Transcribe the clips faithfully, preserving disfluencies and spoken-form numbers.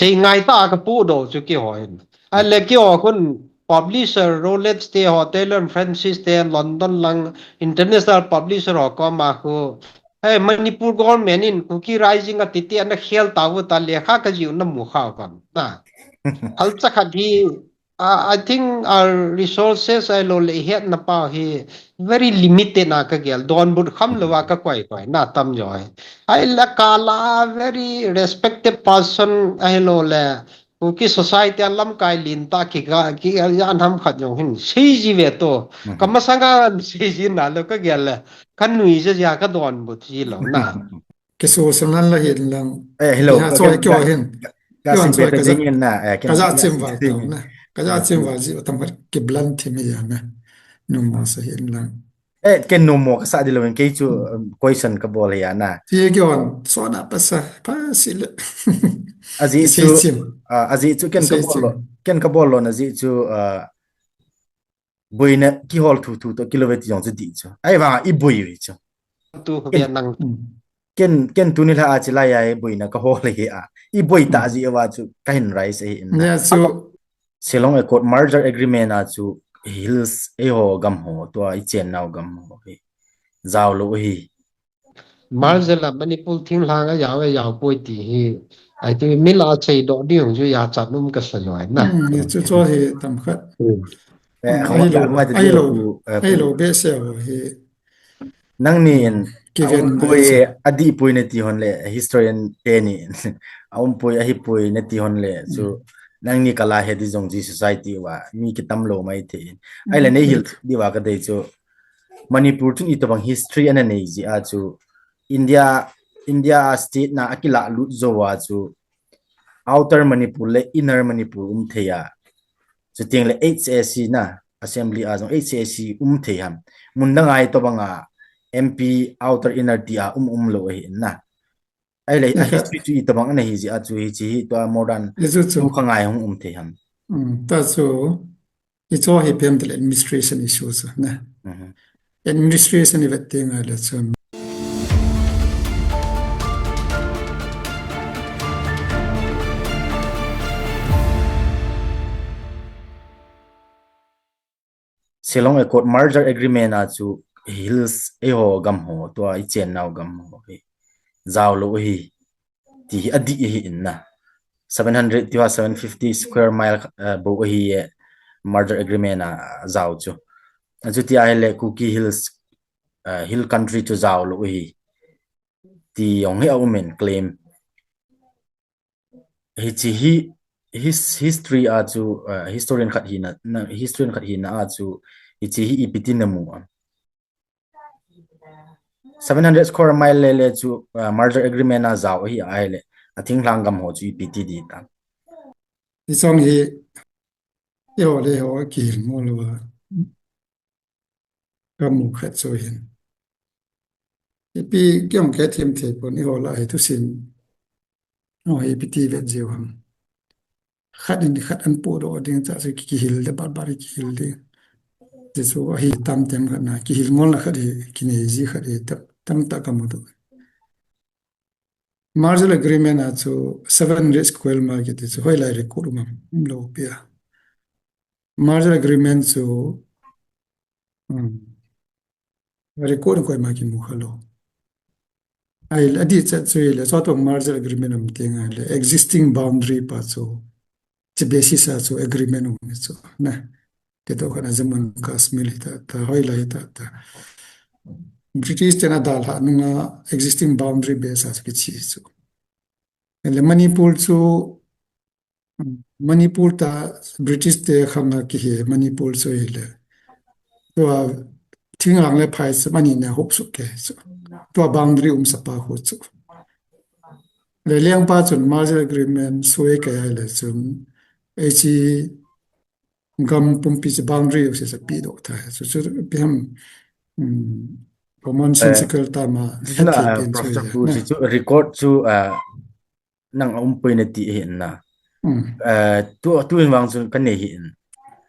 Thei ngai ta ka pu do chu keiho hin. A le keiho khun publisher Routledge te ho, Taylor and Francis te, London lang international publisher ho koma khu. Hey, Manipur government in Kuki Rising a titi ana khel ta vu ta le kha ka jiu na mu kha kam. Na. Al cha kha di, uh, I think our resources a lo le het na pa hi very limited na ka gel don but kham lo wa ka koi koi na tam jo. Ai la ka la very respected person a hi lo le. Kuki society a lamkai lin ta ki ga, ki ga yan ham khat jong hin. Sei ji ve to. Mhm. Ka masanga sei ji na lo ka gel le. Ka nui ja ja ka don but ji lo na. Ke so san lan la hin lang. Eh, hello. Ki ha Ka, choi ka, kyo ka, hin. Ka Kyo sin choi pe ka te ja, ding in na, eh, kin ka ja na chim sin val ding in. Na. Ka ja chim val ji tam har ki blunt thi me ya na. Nung ma sa hin lang. Eh, ken no mo ka sa di lo in kei chu, um, question ka bol hi a na. Ti ke on, so na pa sa, pa si le. A ji Ki sei chu, chim. Ah, a ji chu ken Ki ka sei bol lo, chim. Ken ka bol lo na ji chu, ah, boina kihol thu thu to kilo ve ti jong chu di chu. Ai vang i boi ui chu. Tu Ken, ve nang. Mm. Ken, ken tuni la a chi lai ai boina ka hol hi a. I boi ta ji wa chu ka hin rise hi in na. Ya chu. Shillong Accord merger agreement a chu hills eiho gam ho tua i chen nau gam ho hi. Zau lo hi. Merger la Manipur thing lang a yau a yau poi ti hi. Ai ti mi la chei do di hung ju ya chat num ka sa lo ai na. Mm, ni chu cho hi tam khat. Mm. Eh, Mm, khawang ai lo, ka ma ti ai ti lo, tu, eh, ai lo be se ho hi. Nang ni in, Ki a um ven poi, mai. A di poi na ti hon le, historian te ni in. A um poi, a hi poi na ti hon le, chu Mm. nang ni ka la he di jong ji society wa, mi ki tam lo mai the in. Ai le Mm, nei hil right. di wa ka dei chu. Manipur chun i to bang history ana nei ji a chu. India, India a state na a ki la lut zo wa chu. Outer Manipur le Inner Manipur um thei a. Chuting le H A C na, Assembly a jong H A C um thei ham. Mun dang ai to bang a M P Outer Inner ti a um um lo hi na. Ai le, a Ni ka history chu i to bang ana hi ji a chu hi chi hi to a modern Ni chu chu. tu kha ngai hung um thei ham. Mm, ta chu, i cho hi pem te le administration issue chu na. Mhm. Administration i vet te ngai le chun. Shillong Accord merger agreement a chu hills eiho gam ho tua i chen nau gam ho hi zau lo hi ti hi a di hi in na. Seven hundred tua seven fifty square mile, eh, bo hi, eh, merger agreement a zau chu. A chu ti a hi le Kuki Hills, eh, Hill Country chu zau lo hi ti jong hi a um in claim. Hi chi hi his-, history a chu, eh, historian khat hi na, na, historian khat hi na a chu hi chi hi i pi ti na mu a. Seven hundred square mile le le chu, uh, merger agreement a zau hi a hi le, a thing lang gam ho chu i pi ti di ta. I chong hi, i ho le ho ki hil mo lo a. Ka mu khat chu hin. I pi kiong ke thim thei pon i ho la hi tu sin. Ho hi pi ti vet jiu ham. Khat in khat an pu do ding cha chu ki hil de bar bar ki hil de. Ti chu a hi tam tem khat na, ki hil ngol na khat hi, ki nei ji khat hi, tam, tam ta ka mu tu. Merger agreement a chu seven hundred square mile ki ti chu hoi lai record um am lo pia. Merger agreement chu, um, record koi ma ki mu kha lo. Ai, a di chat chu le, sort of merger agreement um ti ngai le, existing boundary pa chu, chi basis a chu agreement um chu, na. Ti to khat na Jammu and Kashmir hi ta, ta, hoi lai ta, ta. British te na dal ha nunga existing boundary base a chu ki chi chu. Le Manipur chu, Manipur ta British te khang a ki hi Manipur chu hi le. Tua thing lang le phai chu mani na hup su ke chu. Tua boundary um sa pa hu chu. Le liang pa chun merger agreement sui ke ai le chun. Ei chi gam pumpi chu boundary u se sa pi do ta. Chu chu pi ham, um, common Eh, sensical ta ma, he na, thei eh, pen chu Professor ya, Pu na. Si chu record chu, eh, nang a um poi na ti hi na. Mm. Eh, tu, tu in vang chu ka nei hi in.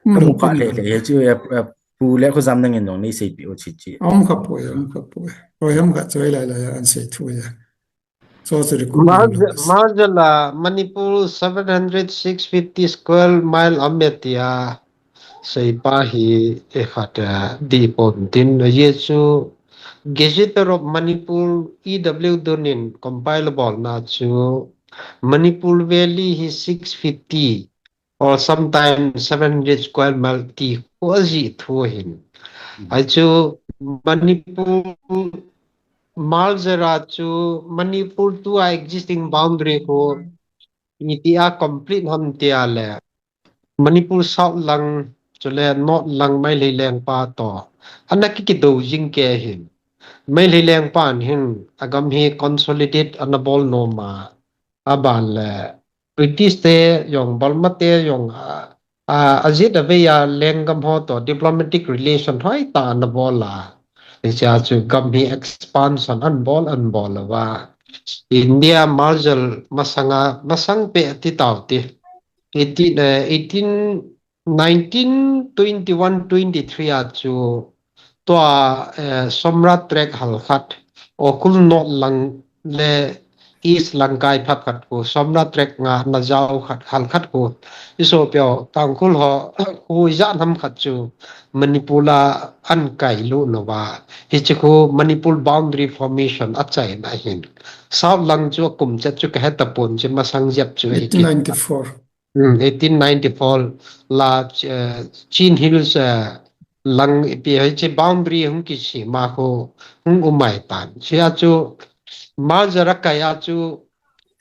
Mm, ka mu pha pu le ni le he chu, eh, eh, Pu le ko jam nang in nong nei sei pi o chi chi. A um kha poi, a um kha poi. Oi, a um kha choi lai lai an sei thu ya. Marjal a Manipur seven hundred, six fifty square mile aum e tia seipa hi e khat, eh, dipon tin, ajeh chu Gazetteer of Manipur, E W Dun in compile bolna chu Manipur Valley hi six fifty or sometimes seven hundred square mile ti khu ajih thu ahin. Ahi chu Manipur Marjal a chu Manipur tua existing boundary khu itia complete ham tia le Manipur South lang chule North lang Meitei lengpa toh ana kikidou jing kei hin. Meitei lengpan hin agam hi consolidate ana bol nom a, aban le British te jong, Burma te jong, a, a, ajat avei a lenggam ho toh diplomatic relation hoitah ana bol a. Hichea chu gam hi expansion ana bol, ana bol uva. India Marjal masanga, masang peh ti tau ti. Eighteen, eh, eighteen, nineteen twenty-one twenty-three a chu tua, eh, Somnath Trek halkhat, Ukhrul North lang le East lang kai phat khat khu, Somnath Trek nga na jau khat, halkhat khu, i sopi ho, Tangkhul ho, khu ijat ham khat chu Manipur a ana kai lut uva. Hiche khu Manipur boundary formation achaina ahin. South lang chu akum chet chu kahe tapon, chu masang jep chu eighteen ninety-four. Hmm, eighteen ninety-four la, eh, Chin Hills, eh, lang ipi hiche boundary hung kisem a khu hung um mai tan. Hichea chu Marjal a kai a chu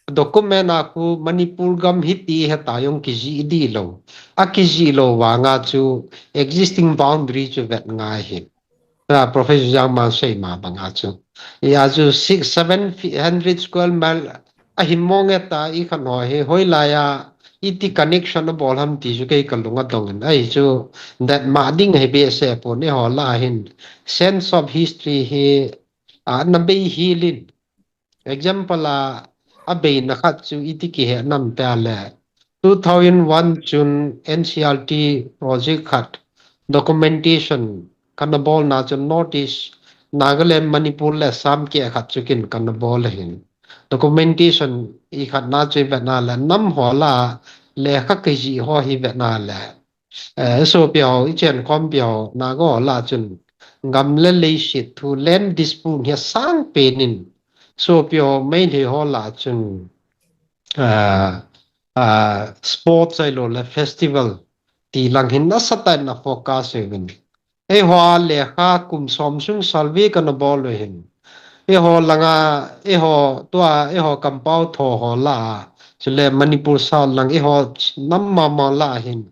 document a khu Manipur gam hiti heta jong kijih dih lou. Akijih lou vanga chu existing boundary chu vet ngai hin. Ah, Professor Jangmang seima banga chu. Hia chu six, seven hundred square mile ahi mong e ta i khan ho hi, hoilai a iti connection abol ham ti chu kei kalung adong in. Ahi chu, that ma ding hi behseh pon, eiho lah a hin sense of history hi, ah, ana bei hel in. Example a, abeina khat chu iti kihe nam tia le, two thousand one chun N C E R T project khat documentation kana bolna chun North East, Nagaland, Manipur le Assam keh khat chu kin kana bol ahin. Documentation i khatna chu i vetna le, nam ho lah a lekha kijih ho hi vetna le, eh, sopi ho, i chenkhompi ho, Naga ho lah a chun gam le leiset thu, land dispute hi asang pen in, sopi ho, Meitei ho lah a chun, ah, ah, sports ahilou le festival ti lang hin nasatah in ana focus uvin. Eiho a lekha kum som sung survey kana bol u hin. Eiho langa, eiho tua, eiho kampao tho ho lah a, chule Manipur South lang eiho nam mama lah a hin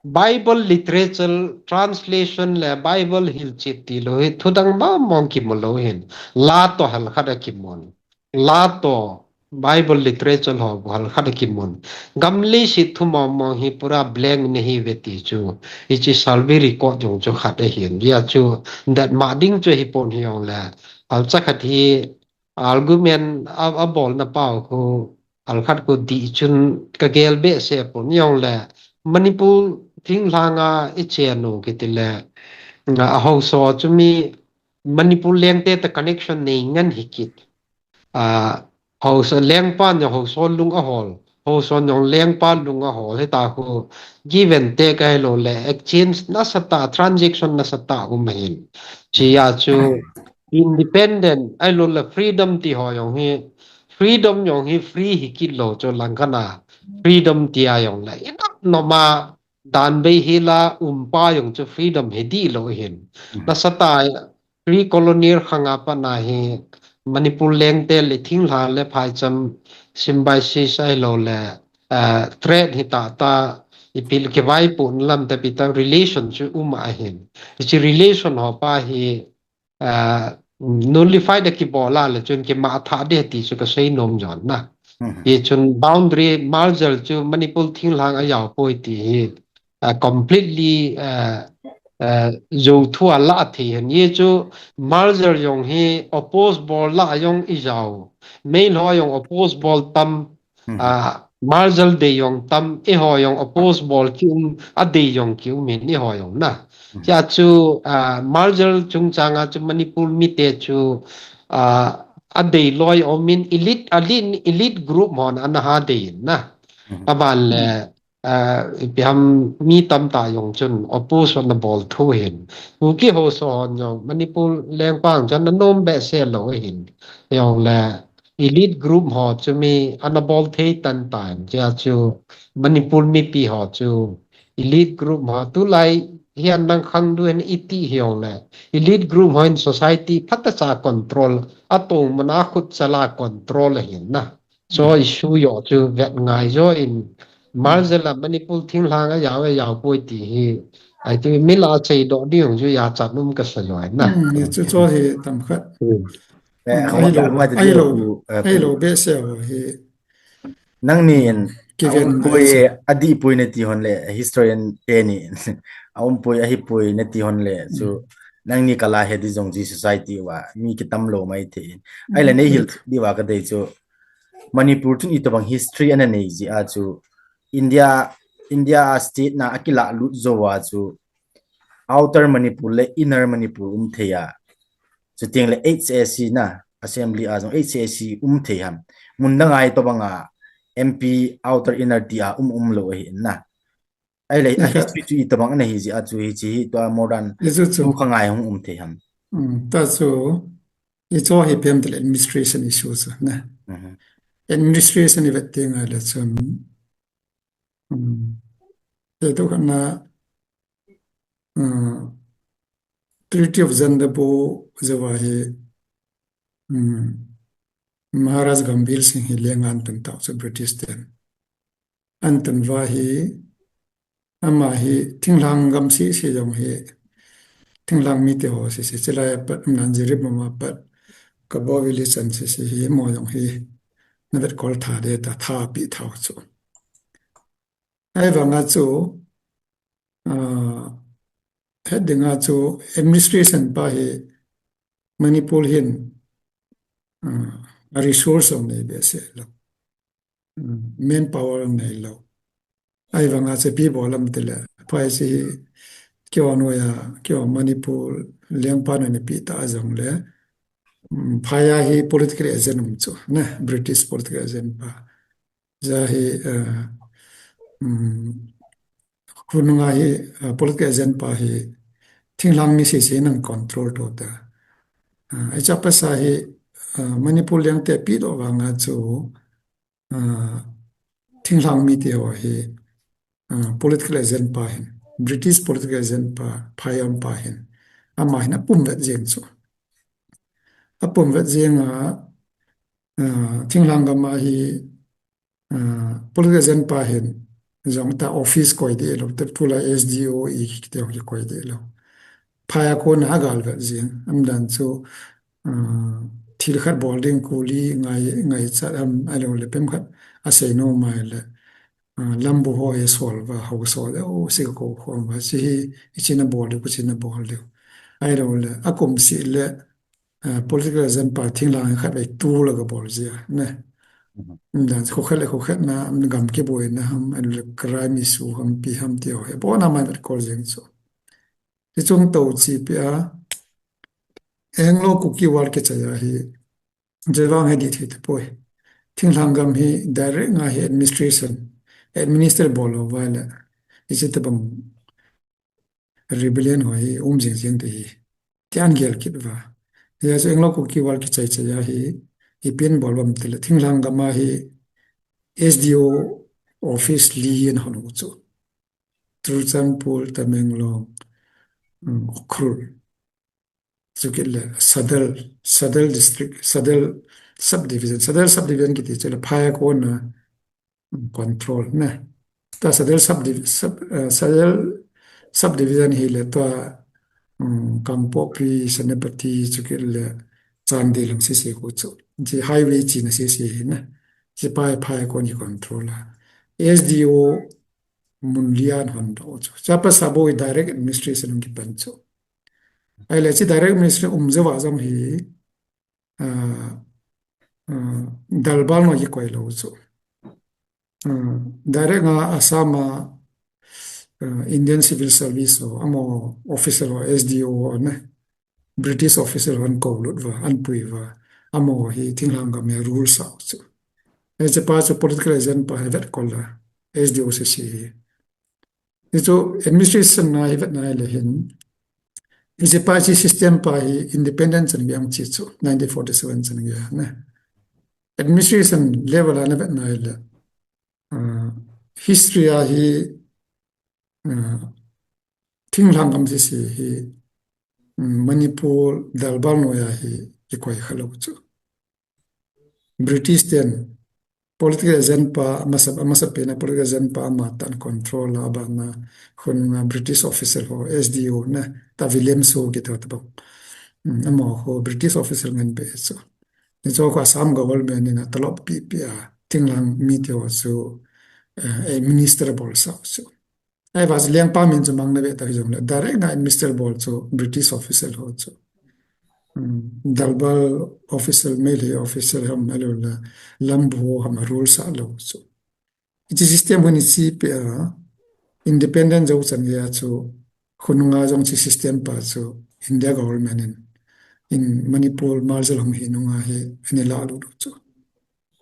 Bible literature translation le Bible hilchet tilou hi thudang mama kimu lou hin. La toh halkhat a kimun. La toh Bible literature ho halkhat a kimun. Gam leiset thu mama hi pura blank nahi ve ti chu. Hiche survey record jong chu khat ahin. Hia chu that ma ding chu hipon hijongle, halcha khat hi argument a, abolna pau khu halkhat khu dih chun kagel behseh pon hijongle, Manipur thinglhang a i chen u kiti le, a, haosa chu mi Manipur lengte toh connection nei ngen hi kit. Ah, haosa lengpan jong haosa lung ahol, haosa jong lengpa lung ahol, hita khu give and take ahilou le exchange nasatah, transaction nasatah um ahin. Hichea chu independent ahilou le freedom ti ho jong hi, freedom jong hi free hi kit lou chu langkhat a freedom tia jong le inam noma dan bei hi la umpa jong chu freedom hi dih lou hin. Nasatah pre-colonial khang a pat na hi Manipur lengte le thinglhang le phaicham symbiosis ahilou le, eh, trade hi tah tah ipi le kivaipohna lam te ipi tah relation chu um ahin. Hiche relation ho pa hi, eh, nullified a kibol a le chun kimangthah ding ti chu kasei nom jon na. Hichun boundary Marjal chu Manipur thinglhang a jao poi ti hi, ah, completely, ah, ah, jou thu alah thei ahin. Hichu Marjal jong hi oppose bol lah jong i jao. Meilhei jong oppose bol tam, ah, Marjal dei jong tam, eiho jong oppose bol kium, adei jong kium in eiho jong na. Hichu, ah, Marjal chungchang a chu Manipur mite chu, ah, adei loi um in elite, elite, elite group hon ana ha dei in na. Aban le, ah, ipi ham mi tamtah jong chun oppose ana bol thou hin. Kuki Ho So hon jong Manipur lengpa chun ana nom behseh lou hin. Jong le elite group ho chu mi ana bol thei tan tan chia chu Manipur mipi ho chu elite group ho tulai hian nang khang du hin iti hiong le elite group ho in society phatah cha control, atong mana khut chala control ahin na. So issue jo chu vet ngai jo in marjela Manipur thinglhang a jao a jao poi ti hi. Ai tu mi la chei doh ding chu ya chat um ka sa jo ai na. Hmm, ni chu chu hi tam khat. Hmm. Eh, Hmm, khawma ai lo, ka, khawma ai ti lo, tu, eh, ai lo behseh ho hi. Nangni in, kiven a um poi, mai chu. Adih poi na ti hon le, historian te ni in, a um poi, ahi poi na ti hon le, chu, hmm, nangni kala he di jong ji society uva, mi kitam lou mai thei in. Ai le, hmm, nei hil, hmm, di uva ka dei chu, Manipur chun itobang history ana nei ji a chu, India, India a state na a kilah lut jou a chu, Outer Manipur le Inner Manipur um thei a. Chuteng le H A C na, Assembly a jong H A C um thei ham. Mun dang a itobang a M P Outer Inner ti a um um lou ahi na. Ai le, a, okay, history chu itobang ana hi ji a chu hichi hi tua modern, i chu chu, tu kha ngai hung um thei ham. Hmm, ta chu, i chu hi pem tel administration issue chu na. Mhm. Administration i vet teng a le chun, Hmm. Te tu khat na, hmm, Treaty of Zandabo jou a hi, hmm, Maharaj Gambhir Singh hi leng an tun tau chu British ten. An tun uva hi, ama hi thinglhang gam sisi jong hi, thinglhang mite ho sisi, chulai a pat, um, nan Jiribam a pat, Kabo village an sisi hi, mo jong hi, na vet kol tha de ta, tha pi thau chu. Ahivanga chu, ah, het dinga chu administration pa hi Manipur hin, ah, a resource jong nei behseh lou. Hmm, manpower jong nei lou. Ahivanga chu ipi bol am tile, phai si hi, keiho noiya, keiho Manipur lengpa na ni pi ta jong le, hmm, phai a hi political agent um chu, ne, British political agent pa. Jia hi, eh, um, khununga hi, eh, political agent pa hi, thinglhang mi sisi nang control to ta. Eh, acha pasa hi, eh, Manipur lengte pi doh vanga chu, eh, thinglhang mite ho hi, eh, political agent pa hin, British political agent pa, phai a um pa hin, ama hin apum vet jeng chu. Apum vet jeng a, eh, thinglhang gam a hi, ah, political agent pa hin, jong ta office koi deh lou, te tulai S D O i kiti ho koi deh lou. Phai a kona agal vet jeng, am dan chu, ah, thil khat bol ding kuli ngai, ngaichat am, ahilou le pem khat asei nom mai le, ah, lambu ho hi sol uva, ho sol, o, si ko khom uva, si hi, hichi na bol diu, hichi na bol diu. Ahilou le, akum seh le, ah, political agent pa thinglhang khat vei tu la ka bol jia, ne. Mhm. Dan khu khat le khu khat na, gam kiboina ham, ahilou le crime issue ham, ipi ham ti ho, hi bona mai vet kol jeng chu. Ti chung to chi pi a, Anglo Kuki War kichai a hi, jevang hi di thei tapoi. Thinglhang gam hi direct nga hi administration, administer bol lou uva le, hichi tabang rebellion ho hi um jing jing te hi. Ti an gel kit uva. Hia chu Anglo Kuki War kichai chai a hi, ipi an bol uvam tile, thinglhang gam a hi S D O office li an hon u chu. Churachandpur, Tamenglong, um, Ukhrul. Chukit le Sadar, Sadar district, Sadar subdivision, Sadar subdivision kiti chu le phai a kona, um, control ne. Ta Sadar subdiv-, sub, eh, Sadar subdivision hi le ta, um, Kangpokpi, Senapati, chukit le Chandel lam sisi khu chu. Chi highway chi na sisi hi ne. Chi phai, phai a kon hi control a. S D O mun li an hon do chu. Cha pa sabo direct administration kipan chu. Ahile chi direct ministry um jeh uva jong hi, ah, ah, dalbal noi kikoi lou chu. Ah, direct nga Assam a, ah, Indian Civil Service ho, amaho officer ho, S D O ho ne, British officer ho an kou lut uva, an pui uva. amaho hi thinglhang gam hi rule sah u chu. Hiche pa chu political agent pa hi vetkol a, S D O C C hi. Hichu administration na hi vetna le hin, hiche pa chu system pa hi independence chan gei a hung che chu, nineteen forty-seven chan gei a na. Administration level a na vetna le, ah, history a hi, ah, thinglhang gam sese hi, um, Manipur dalbal noiya hi kikoi kha lou chu. British ten political agent pa, amasa, amasapen a political agent pa amatah in control a, abana khonunga British official ho, S D O na, ta William Shaw kiti ho tabang. Um, amaho British official ngen beh chu. Hichu khu Assam government in a talop pipi a, thinglhang mite ho chu, eh, eh, minister bol sah u chu. Ahivang chu lengpa min chu mang na ve ta hijongle, direct nga minister bol chu British official ho chu. Um, dalbal official, Meitei official ham, ahilou le, lambu ho ham a rule sah lou chu. Hiche system hi ana che peh a, independent jou chan gei a chu, khonunga jong hiche system pa chu, India government in, in Manipur merger hung hi nunga hi, ana lalut u chu.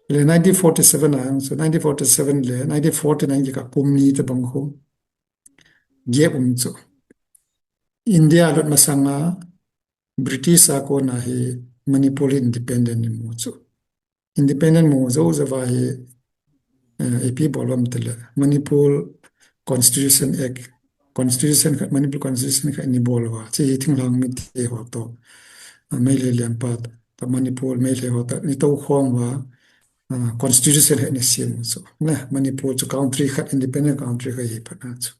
Le nineteen forty-seven a jong chu, nineteen forty-seven le nineteen forty-nine kikah kum ni tabang khu gap um chu. India lut masanga British a kona hi Manipur independent in mu chu. Independent mu jou jouva hi, eh, ipi bol uvem tile, Manipur Constitution Act, Constitution khat, Manipur Constitution khat ana bol uva, hiche hi thinglhang mite ho toh, ah, Meitei lengpa toh Manipur Meitei ho toh ana toukhom uva, ah, Constitution khat ana sem u chu. Na, Manipur chu country khat, independent country khat hi phat na chu.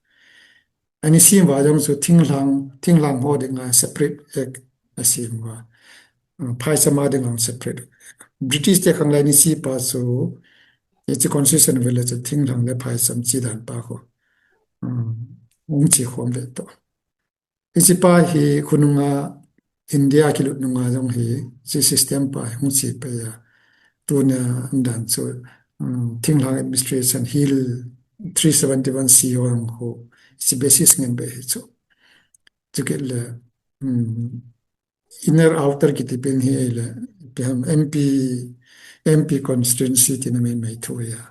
Ana sem uva jong chu thinglhang, thinglhang ho dinga separate act asem uva. Ah, phaicham a dinga separate. British te khang lai ana che pa chu, hiche constitution vele chu thinglhang le phaicham che dan pa khu, um, hung che khom ve toh. Hiche pa hi khonunga India kilut nunga jong hi, hiche system pa hi hung che peh a. Tuna um dan chu, um, thinglhang administration Hill three seventy-one C ho jong khu, hiche basis ngen beh hi chu. Chukit le, um, inner outer kiti pen hi le, ipi ham M P, M P constituency tina mai mai thu ahi a.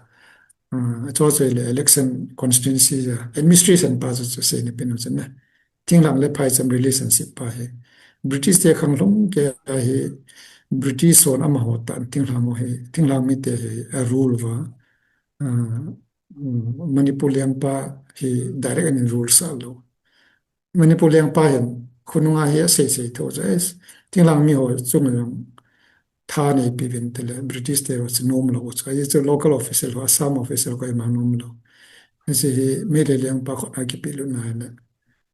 Ah, achu chu le election constituency a, administration pa chu, chu seina pen u chu na. Thinglhang le phaicham relationship pa hi. British te khang lhung kei a hi, British hon amaho tah in thinglhang ho hi, thinglhang mite hi a rule uva. Ah, um, Manipur lengpa hi direct in rule sah lou. Manipur lengpa hin khonunga hi asei sei tho chu, eh, thinglhang mi ho chunga jong tha nei pi uvin tile, British te ho chu nom lou chu. Hichu local official ho, Assam official ho ima nom lou. Hiche hi Meitei lengpa khut a kipelut na le,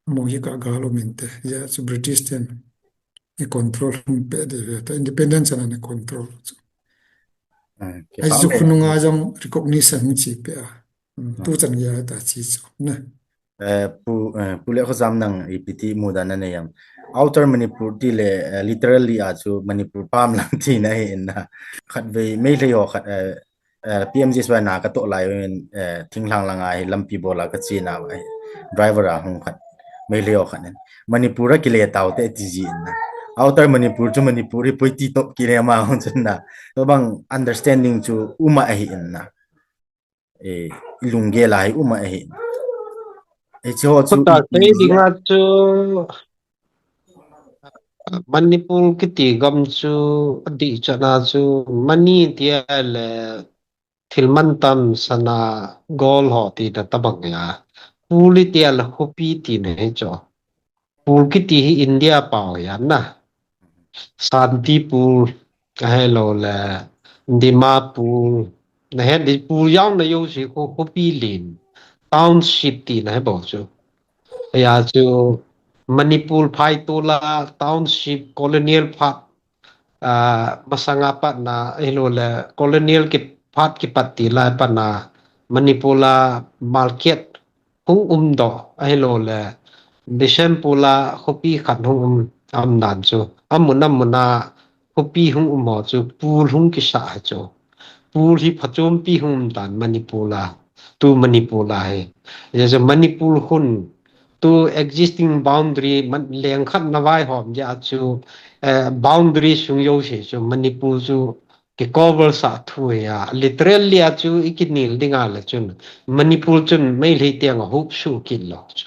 amaho hi kagah lou min te. Hichu British ten i control hung peh ding ve ta, independence ana control chu. Ah, kipah chu me. Khonunga jong recognition hung che peh a. Um, ah, tu chan gei a ta che chu. Na. Eh, Pu, eh, Pu Lekhotsam, nang ipi ti mudan nanei em? Outer Manipur tile, eh, literally a chu Manipur pam lang tina ahi in na. Khatvei Meitei ho khat, eh, eh, P M G S Y na katoh lai uvin, eh, thinglhang langa hi lampi bol a kache nauva hi driver a hung khat, Meitei ho khat in, Manipur a kile taute ati ji in na. Outer Manipur chu Manipur hipoi ti top kile ma hung chun na. Tobang understanding chu um ahi in na. Eh, i lunggel a hi um ahi. Eh, hiche ho chu khut a i, sei dinga chu Manipur kiti gam chu adih chan a chu mani tia le thil mantam sana gol ho tina tabang ahi a. Pur tia le khopi tina hi chu. Pur kiti hi India pau ahi a na. Santipur, ahilou le Dimapur, nahet di pur jao na jouse khu khopi len, township tina hi bou chu. Hia chu Manipur phaitol a township colonial phat, ah, masanga patna, ahilou le colonial ki phat kipat til a patna, Manipur a market hung um doh, ahilou le Bishnupur a khopi khat hung um, um dan chu. Amun amun a khopi hung um ho chu pur hung kisah hi chu. Pur hi phachompi hung um dan Manipur a, tu Manipur a hi. Hijeh chun Manipur khun tu existing boundary man leng khat na vaihom dia chu, eh, boundary sung jouse chu Manipur chu kicover sah thu hi a, literally a chu ikinel ding a le chun Manipur chun Meitei teng a hup suh kit lou chu.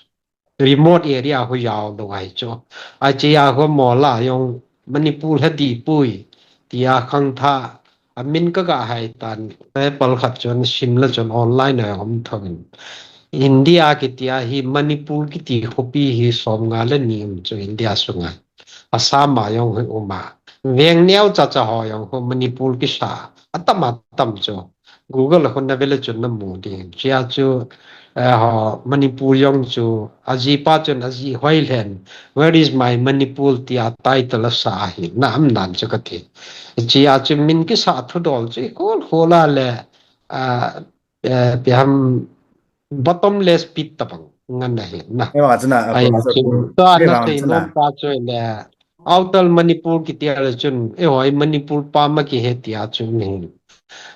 Remote area ho jao lou ahi chu. Achia ho mola jong Manipur hi dipui tia khangthah a min ka ga hai tan, eh, pal khat chun sim le chun online a hom thovin. India kitia hi Manipur kiti khopi hi som nga le ni um chu India sunga. Assam a jong hi um a. Veng neo cha cha ho jong ho Manipur kisa. Atam atam chu. Google a khun na ve le chun na mu ding. Chia chu, eh, ho, Manipur jong chu, aji pa chun aji hoi len, "Where is my Manipur?" tia title a sa ahi, na um nan chu ka ti. Chia chu min kisa thudol chu, i khol khol a le, ah, eh, pi ham bottomless pit tabang ngan ahi, na. Ewa, chuna, Ai, Professor chu, Pu, to a na ewa, sei chuna. Nom pa chu le, Outer Manipur kitia le chun, eh, hoi Manipur pa ma kihe tia chu ni.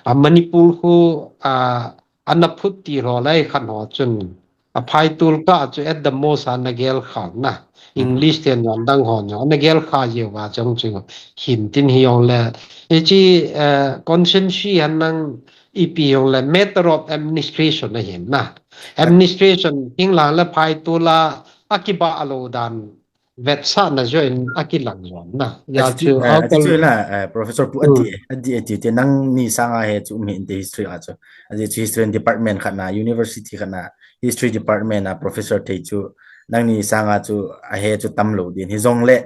A Manipur khu, a, ana phut ti lou lai khan ho chun. A phai tul ka chu at the most ana gel kha na. English te non dang ho nyo, ana gel kha jeh uva chang chu hin tin hi jong le. Hichi, eh, constituency han nang ipi jong le matter of administration ahin na. Administration thinglhang le phai tul a akiba lou dan vetsahna joh in akilang jom na. Achu chu, eh, achu chu la, eh, Professor Pu, ati, ati, ati, ti nangni sanga hi chu um hinte history a chu. Achu chu history department khat na, university khat na, history department a professor thei chu nangni sanga chu ahi chu tam lou din. Hijongle,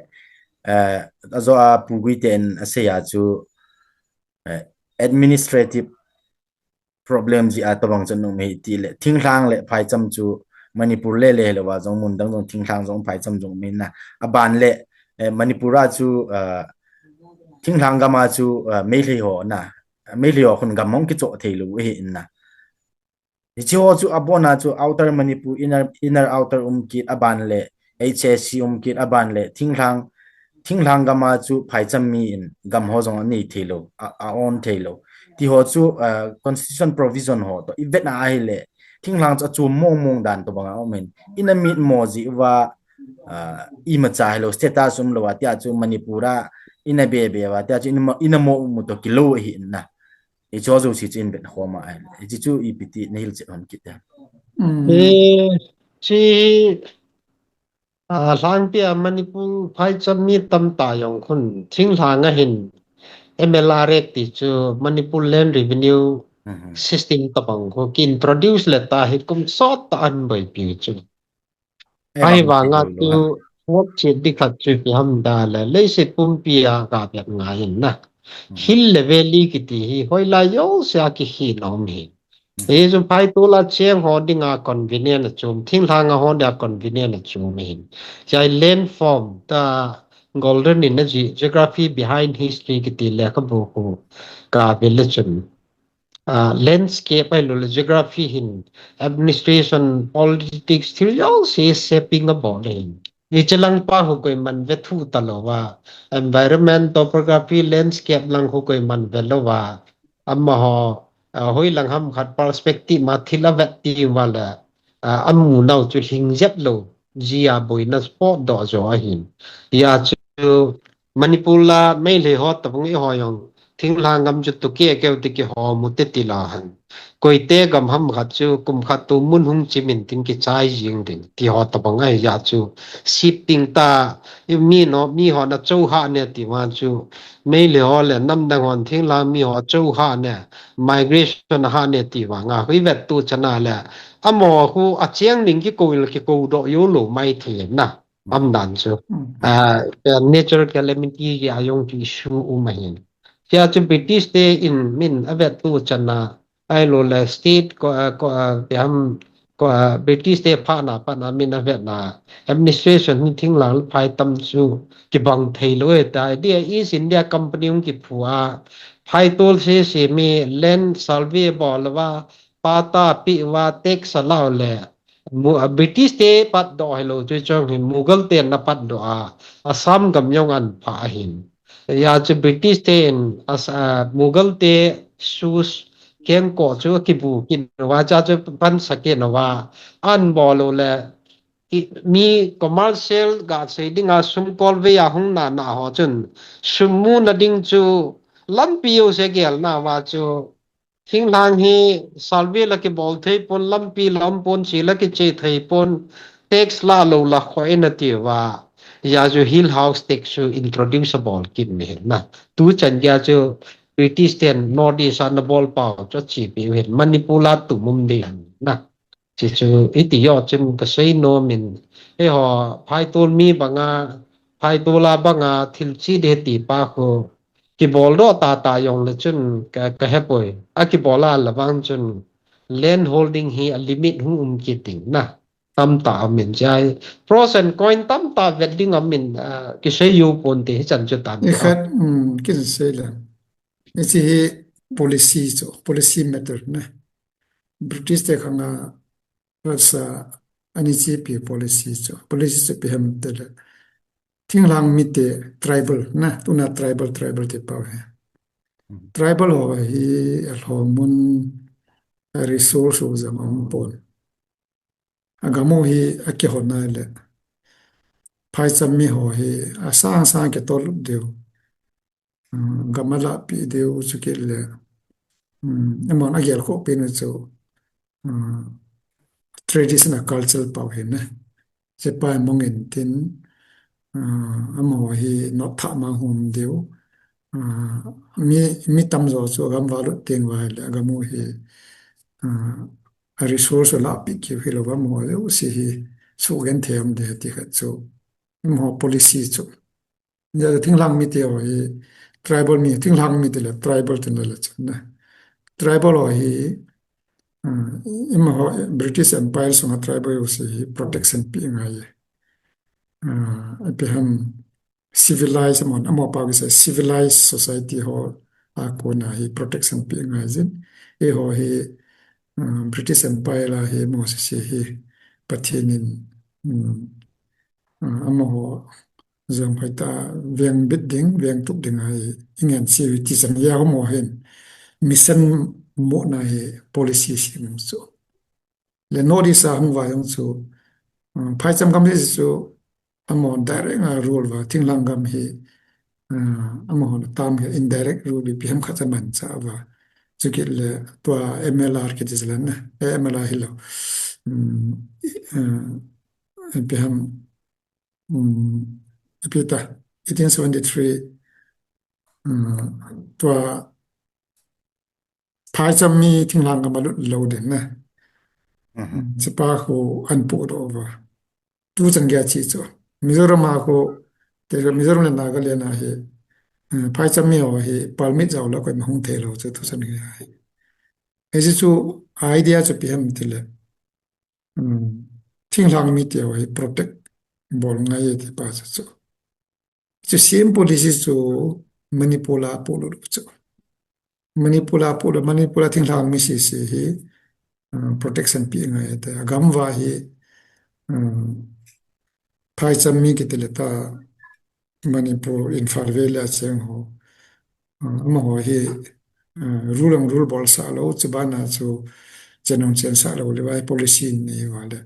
eh, ajo a Pu Guite in asei a chu, eh, administrative problem jeh a tabang chun um hi ti le, thinglhang le phaicham chu Manipur le le lou va jong mun dang jong thinglhang jong phaicham jong um hi na. Aban le, eh, Manipur a chu, ah, thinglhang gam a chu, ah, Meitei ho na, Meitei ho khun gam hung kichoh thei lou hi in na. Hichi ho chu abon a chu Outer Manipur, Inner, Inner Outer um kit aban le, H A C um kit aban le, thinglhang, thinglhang gam a chu phaicham mi in gam ho jong anei thei lou, a, a own thei lou. Ti ho chu, ah, constitution provision ho to i vet na ahi le, thinglhang chu achom mong mong dan tobang a um in, ina mitmo jeh uva, ah, imacha hilou, status um lou a, tia chu Manipur a ina be be uva, tia chu ina mo, ina mo um u to kilou ahi in na. Hicho jouse chu in vet khom a ahi. Hichi chu ipi ti na hilchet hon kit em? Mm. Eh, chi, ah, lhangpi a Manipur phaicham mi tamtah jong khun thinglhang a hin M L R Act ti chu Manipur Land Revenue Mhm. System tabang khu ki introduce le ta hi kum sot tah a hin boipi chu. Eh, ahivang a chu, ngop chet di khat chu ipi ham da le, leiset pumpi a ka vet ngai in na. Hmm. Hill le valley kiti hi, hoilai jouse a kikhin a um hi. Hmm. Hichu phai tul a cheng ho dinga convenient a chom, thinglhang a ho dinga convenient a chom hi. Chai land form ta golden in a ji, geography behind history kiti lekhabu khu ka vet le chun. Ah, landscape ahilou le geography hin administration, politics, thil jouse shaping abol ahin. Hiche lang pa khu koiman ve thu talou va, environment, topography, landscape lang khu koiman ve lou va, amaho, ah, hoilang ham khat perspective ma thil avet ti uva le, ah, amu nau chu lhing jep lou jia boina spot doh jo ahin. Hia chu Manipur la Meitei ho tabang eiho jong thinglhang gam chu tuke keu ti kiho mu te ti la han. Koite gam ham khat chu kum khat tu mun hung chim in tin kichai jing ding ti ho tabang ahi. Hia chu shifting ta, mi no, mi hon achou ha ne ti vang chu Meitei ho le namdang hon thinglhang mi ho achou ha ne, migration ha ne ti vang a, hui vet tu chana le, amaho khu acheng ding kikou le kikou doh jou lou mai thei na. Am dan chu. Hmm. Ah, natural calamity jia jong chu issue um ahin. Hia chu British te in min avet tu chana, ahilou le state ko, ah, ko, ah, ipi ham, ko, ah, British te phat na, phat na min avet na, administration hi thinglhang le phaicham chu kibang thei lou e ta, dia East India Company hung kiphu a, phai tol sese mi land survey bol uva, patta pe uva, tax a la u le, Mu-, ah, British te patdoh hilou chu chong hin Mughal ten ana patdoh a, Assam gam jong ana phah ahin. Hia chu British ten as-, ah, Mughal te shoes kengkoh chu akibu kit uva, cha chu pansa kit uva, ana bol u le, mi commercial ga sei dinga sum kol vei a hung nana ho chun sum muna ding chu lampi jouse gelna va chu thinglhang hi survey la kibol thei pon, lampi la um pon, chi la kiche thei pon, tax la lo la kho e nati va. Hijeh chu hill house tax chu introduce abol kit in ahi na. Tu chan geiya chu British ten North East a ana bol pau chu achepi u ahin, Manipur a tum um ding ahi na. Chuchu iti jo chun kasei nom in, eiho phaitol mi banga, phaitol a banga thil che ding ti pa khu kibol doh tata jongle chun ka, kahepoi. Akibol a la vang chun land holding hi a limit hung um kit ding na. Tamtah um in, chai pros and con tamtah vet ding um in, ah, kisei jou ponte hichan chu tan. Nikhat, um, kin sei le. Hiche hi policy chu, policy matter na. British te khanga First, ah, ani chepi policy chu. Policy chu ipi ham tile, thinglhang mite tribal na, tuna tribal, tribal ti pau hi. Tribal ho hi alhom mun, a resource ho jong aum pon. Agam u hi akihon nai le, phaicham mi ho hi asang sang kitol diu. Um, gam alahpeh diu chu kit le, um, amahon agel khoh pen u chu, um, traditional culture pau hi na. Chepa mong in tin, um, amaho hi not thah ma hum diu. Um, mi, mi tamjo chu agam va lut teng va le, agam u hi, um, a resource lahpeh kit u hilou va, amaho jouse hi sugenthei um ding ti khat chu, amaho policy chu. Hijeh a thinglhang mite ho hi tribal mi, thinglhang mi tile tribal tin le le chun na. Tribal ho hi, um, amaho British Empire sunga tribal ho jouse hi protection pe ngai e. Uh, ipi ham civilized mon, amaho pau kisei civilized society ho a kona hi protection pe ngai jin. Eiho hi, um, British Empire a hi amaho jouse hi Pathen in, um, uh, amaho jong hoitah a veng bit ding, veng tup ding a hi, ingen chi u ti chan geiya amaho hin mission mona hi policy sem u chu. Le North East a hung va jong chu, um, phaicham gam hi chu, amaho direct a rule va, thinglhang gam hi, uh, amaho tam hi indirect rule ipi ham khat amanchah va. Chu kit le tua M L R kiti jeh le na, eh, M L R hilou. Um, uh, ipi ham, um, ipi ta, eighteen seventy-three, um, tua phaicham mi thinglhang gam a lut lou ding na. Mhm. Chepa khu ana podoh uva. Tu chan geiya che chu. Mizoram a khu, te Mizoram le Nagaland a hi, eh, phaicham mi ho hi permit jao le koima hung thei lou chu tu chan geiya hi. Hiche chu idea chu ipi ham tile, um, thinglhang mite ho hi protect bol ngai e ti pa chu chu. Chu same policy chu Manipur a apolut u chu. Manipur a apolut, Manipur a thinglhang mi sese hi, uh, protection pe ngai e ti. Agam va hi, um, phaicham mi kiti le ta Manipur, Imphal Valley a cheng ho. Uh, amaho hi, uh, rule ang rule bolsah lou, chubana chu chen ang chensah lou le vai policy nei uva le.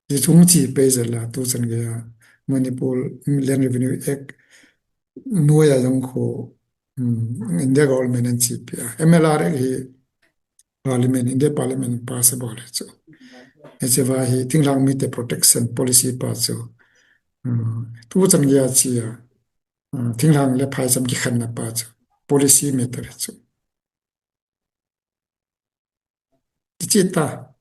Hiche thu che pei jeh a tu chan geiya Manipur Land Revenue Act noiya jong khu, um, India government in chepi a. M L R Act hi Parliament, India Parliament pass abol e chu. Hiche va hi thinglhang mite protection policy pa chu. Um, tu chan geiya che a, uh, thinglhang le phaicham kikhenna pa chu policy matter chu. Ti che ta.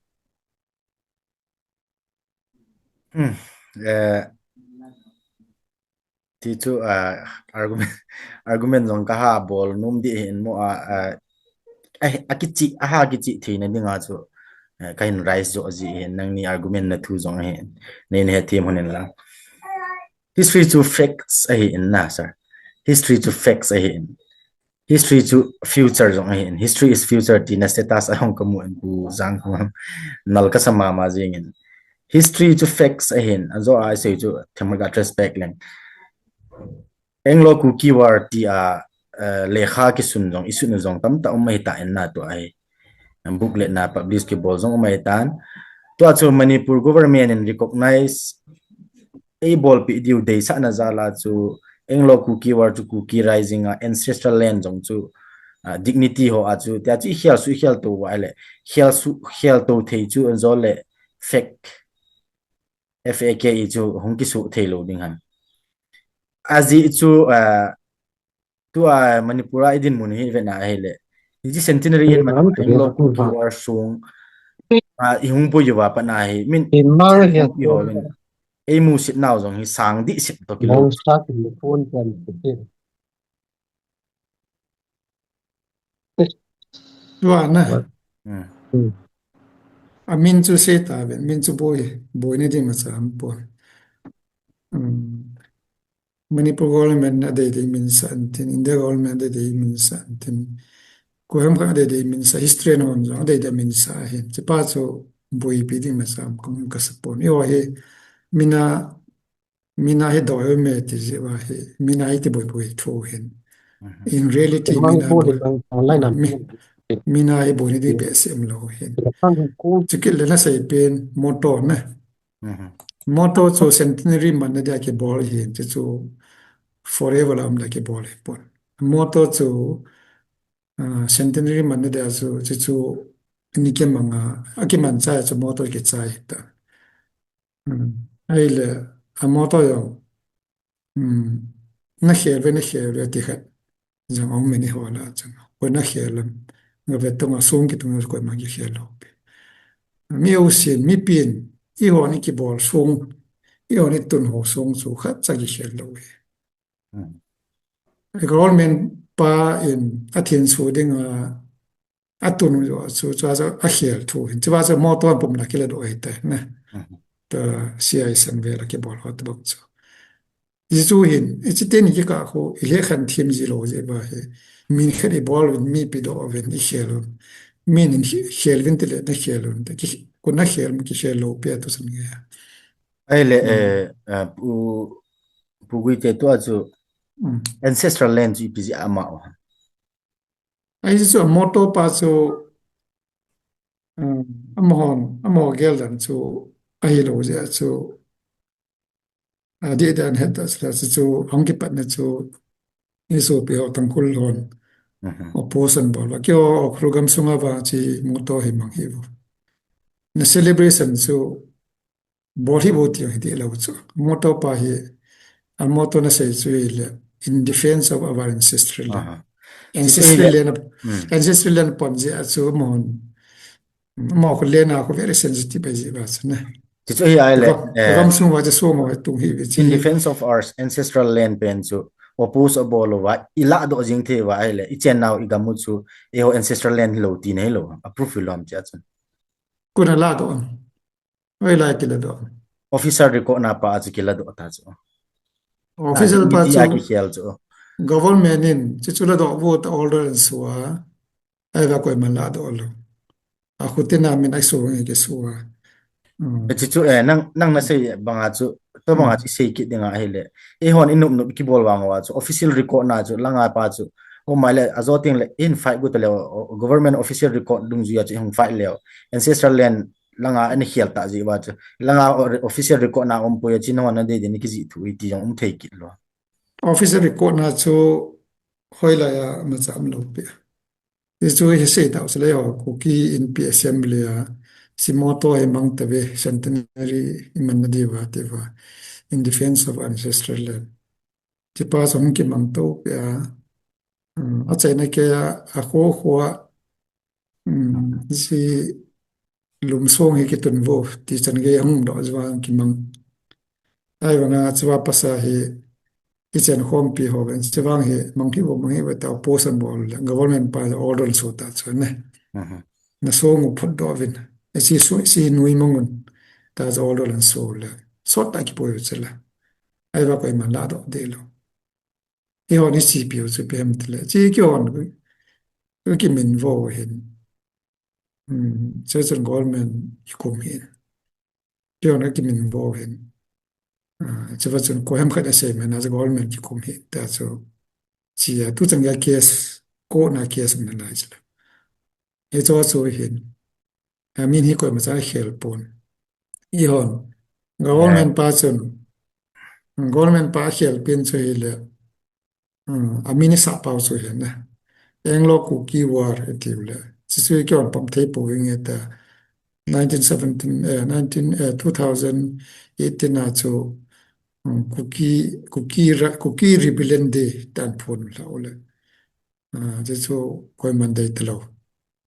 Hmm. Eh, ti chu, ah, argument, argument jong kaha bol nom ding ahin mo, ah, ah, eh, akichih, aha kichih theina dinga chu, eh, kahin raise jo ji ahin, nangni argument na thu jong ahin, nei na hethem un lang. History chu facts ahin na, sir. History chu facts ahin. History chu future jong ahin. History is future tina status a hung kamu in Pu Jangkham nal kasa mama jingin. History chu facts ahin. Ajo a isei chu themkhat ka trace back leng. Anglo Kuki War tia, eh, lekha kisun jong, isun jong tamtah um ahitan na tua hi. Booklet na publish kibol jong um ahitan. Tua chu Manipur government in recognize eibolpeh diu deisahna jal a chu Anglo Kuki War chu Kuki Rising a ancestral land jong chu, ah, dignity ho a chu, tia chu ikhel suh ikhel tou uva ahile, khel suh khel tou thei chu ajo le fake, F A K E chu hung kisuh thei lou ding ham. Ajeh chu, ah, tua Manipur a idinmun hi vena ahile, hiche centenary in man Anglo Kuki War sung, ah, ihung pui uva pat na hi, min, eimusitnau jong hi sang dihset toh kilou. Tua na. Hmm. Amin chu seita ven, min chu boi, boina ding imacha aumpon. Hmm. Manipur government in adei dei minsah intin, India government in adei dei minsah intin, koiham khat adei dei minsah, history in hon jong adei dei minsah ahin. Hichepa chu boipi ding imacha aumpon kasapon. Eiho hi, mina, mina hi doi ume ti jeh uva hi, mina hi ti boiboi thu hin. In reality, mina hi boina ding behseh umlou hin. Chukit le nasei pen motto na. Motto chu centenary manna dia kibol hin, chuchu forever la um dia kibol hipon. Motto chu, ah, centenary manna dia chu, chuchu ni kimanga, akimanchai chu motto kichai hita. Ahile, a motto jong, nakhel uve, nakhel uve ti khat jong aumin eiho lah a chun. Koi nakhel am, gave tonga song kitunga koima kikhel lou pi. Mi jousen, mipin, eihon ikibol song, eihon itun ho song chu khatcha kikhel lou e. Government pa in athinso dinga atun u chu, chu, chu akhel thu hin. Chuva chu motto pum la kiladoh ahitai na. Tua C I S M V la kibol ho tobang chu. Hichu hin, hiche teni kikah khu, ilhekhen thim ji lou jeh uva hi. Min khat ibol uvin, mi pedoh uvin, ikhel un. Min in khel uvin tile nakhel un. Kona khel, kikhel lou pi a tusan nge. Ahile, eh, Pu, Pu Guite, tua chu ancestral land chu ipi jeh a ama u ham? Ahi chu motto pa chu, amahon, amaho gel dan chu ahilou jeh a chu, adih dan het a chu, chu hung kipatna chu, isopi ho Tangkhul hon opposition bol uva. Keiho Ukhrul gamsunga vang chu motto hi mang hih uvo. Na celebration chu bol hih uvo ti hidih lou chu. Motto pa hi, a motto nasei chu hile, in defense of our ancestral land. Ancestral land, ancestral land pon jeh a chu amahon, amaho khu land a khu very sensitive ahi jeh uva chu na. Chuchu hi ahile, gamsung uva chu song uva tung hih uve chu. In defense of our ancestral land pen chu oppose abol uva, ilahdoh jing thei uva ahile, ichennau igam u chu, eiho ancestral land hilou tina hilou, approve hilou ham tia chun. Kona lahdoh am? Hoilai kiladoh? Official record na pa a chu kiladoh ta chu. Official pa chu kikhel chu. Government in chuchu ladoh uvo tia order ahin so a, ahivang koiman lahdoh lou. Akhutin a min aso nge kiso a. Chuchu, eh, nang, nang nasei banga chu, tobanga chu isei kit dinga ahile, eihon inop nop kibol vang uva chu, official record na chu, langa pa chu, um ahile, ajo tengle, in fight got le, government official record dungjuia chu ihung fight leu, ancestral land langa ana khel ta jeh uva chu, langa official record na umpoi a chu, nahon nadei dei in kijih thu iti jong um thei kit lou. Official record na chu hoilai a imacha umlou pi. Hichu hisei tau chu le ho, Kuki Inpi Assembly a, hiche motto hi mang tave, centenary imanna diuva tiuva, in defense of ancestral land. Hichepa chu hung kimang to pi a, achaina kei a, akho kho a, hiche lum song hi kitun uvo, ti chan gei ahung doh jeh uva kimang. Ahivanga chuva pasa hi, ichenkhompi ho ven, chuvang hi mang hih uvo, mang hih uvo tia oppose abol le, government pa order ahin so ta chu ne. Nasong u phutdoh uvin, hiche song, hiche nuimang un, tia chu order ahin so le, sot tah a kipui u chu le. Ahivang koiman lahdoh deh lou. Eihon iseipeh u chu ipi ham tile, hiche keihon kakiminvo u ahin. Chuchun government kikum ahin. Keihon kakiminvo u ahin. Chuva chun koiham khat asei man a chu government kikum ahi tia chu, hichea tuchan geiya case, court na case um nalai chule. Hicheho chu ahin, amin hi koimacha akhel pon. Ihon. Government pa chun. Government pa akhel pen chu hile. Hmm, amin asah pau chu hi na. Anglo-Kuki War iti le. Chuchu kihon pom thei pou nge ta. Nineteen seventeen, eh, nineteen, eh, two thousand eighteen a chu, hmm, Kuki, Kuki, Kuki Rebellion Day tin aphon lha u le. Ah, chuchu koiman dei talou.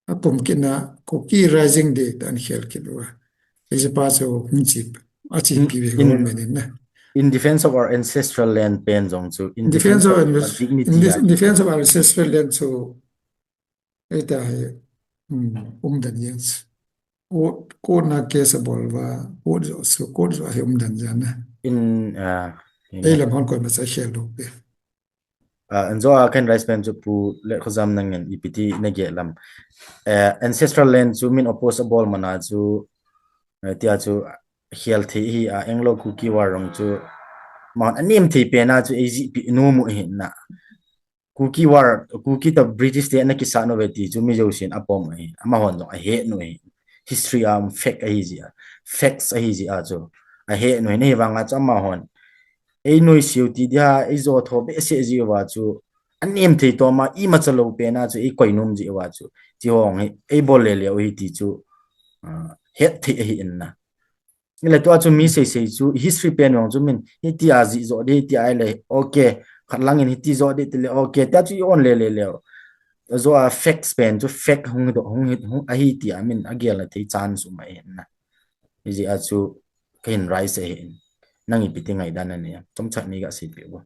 Akum kit na Kuki Rising Day tin akhel kit uva. Hiche pa chu hung chi, achepi ve government in na. In defense of our ancestral land pen jong chu, in defense of, in defense of our ancestral land chu, eita hi, um, umdan jeng chu. Court, court na case abol uva, court joh chu, court joh hi umdan jeng na. In, ah, in, ei lam hon koima cha khel lou pe. Ah, anjo a kahin raise pen chu Pu Letkhojam nangin ipi ti nagel em. Eh, ancestral land chu min oppose abol man a chu, eh, tia chu khel thei hi a Anglo-Kuki War jong chu. Amahon anem thei pen a chu eijih pi nom u ahi na. Kuki War, Kuki toh British te ana kisat uve ti chu mi jousen apom ahi. Amahon jong ahet u ahi. History a um fact ahi jeh a. Facts ahi jeh a chu. Ahet u ahi, ahivang a chu amahon. Ei noise u ti dia, ei jo tho behseh jeh uva chu. Anem thei toma, imacha lou pen a chu, ei koi nom jeh uva chu. Ti hong hi, ei bol le le u hi ti chu. Ah, het thei ahi in na. Ile tua chu mi seisei chu, history pen jong chu min, hiti a jih jo di, hiti a ile, okay, khat lang in hiti jo di ti le, okay, tia chu i on le le le. Ajo a facts pen chu fact hung do, hung, hung ahi ti a min, agel na thei chance um ahi na. Hijeh a chu, kahin raise ahi in. Nang ipi ti ngaidan nanei em. Chomcha nei gasei peh uvo.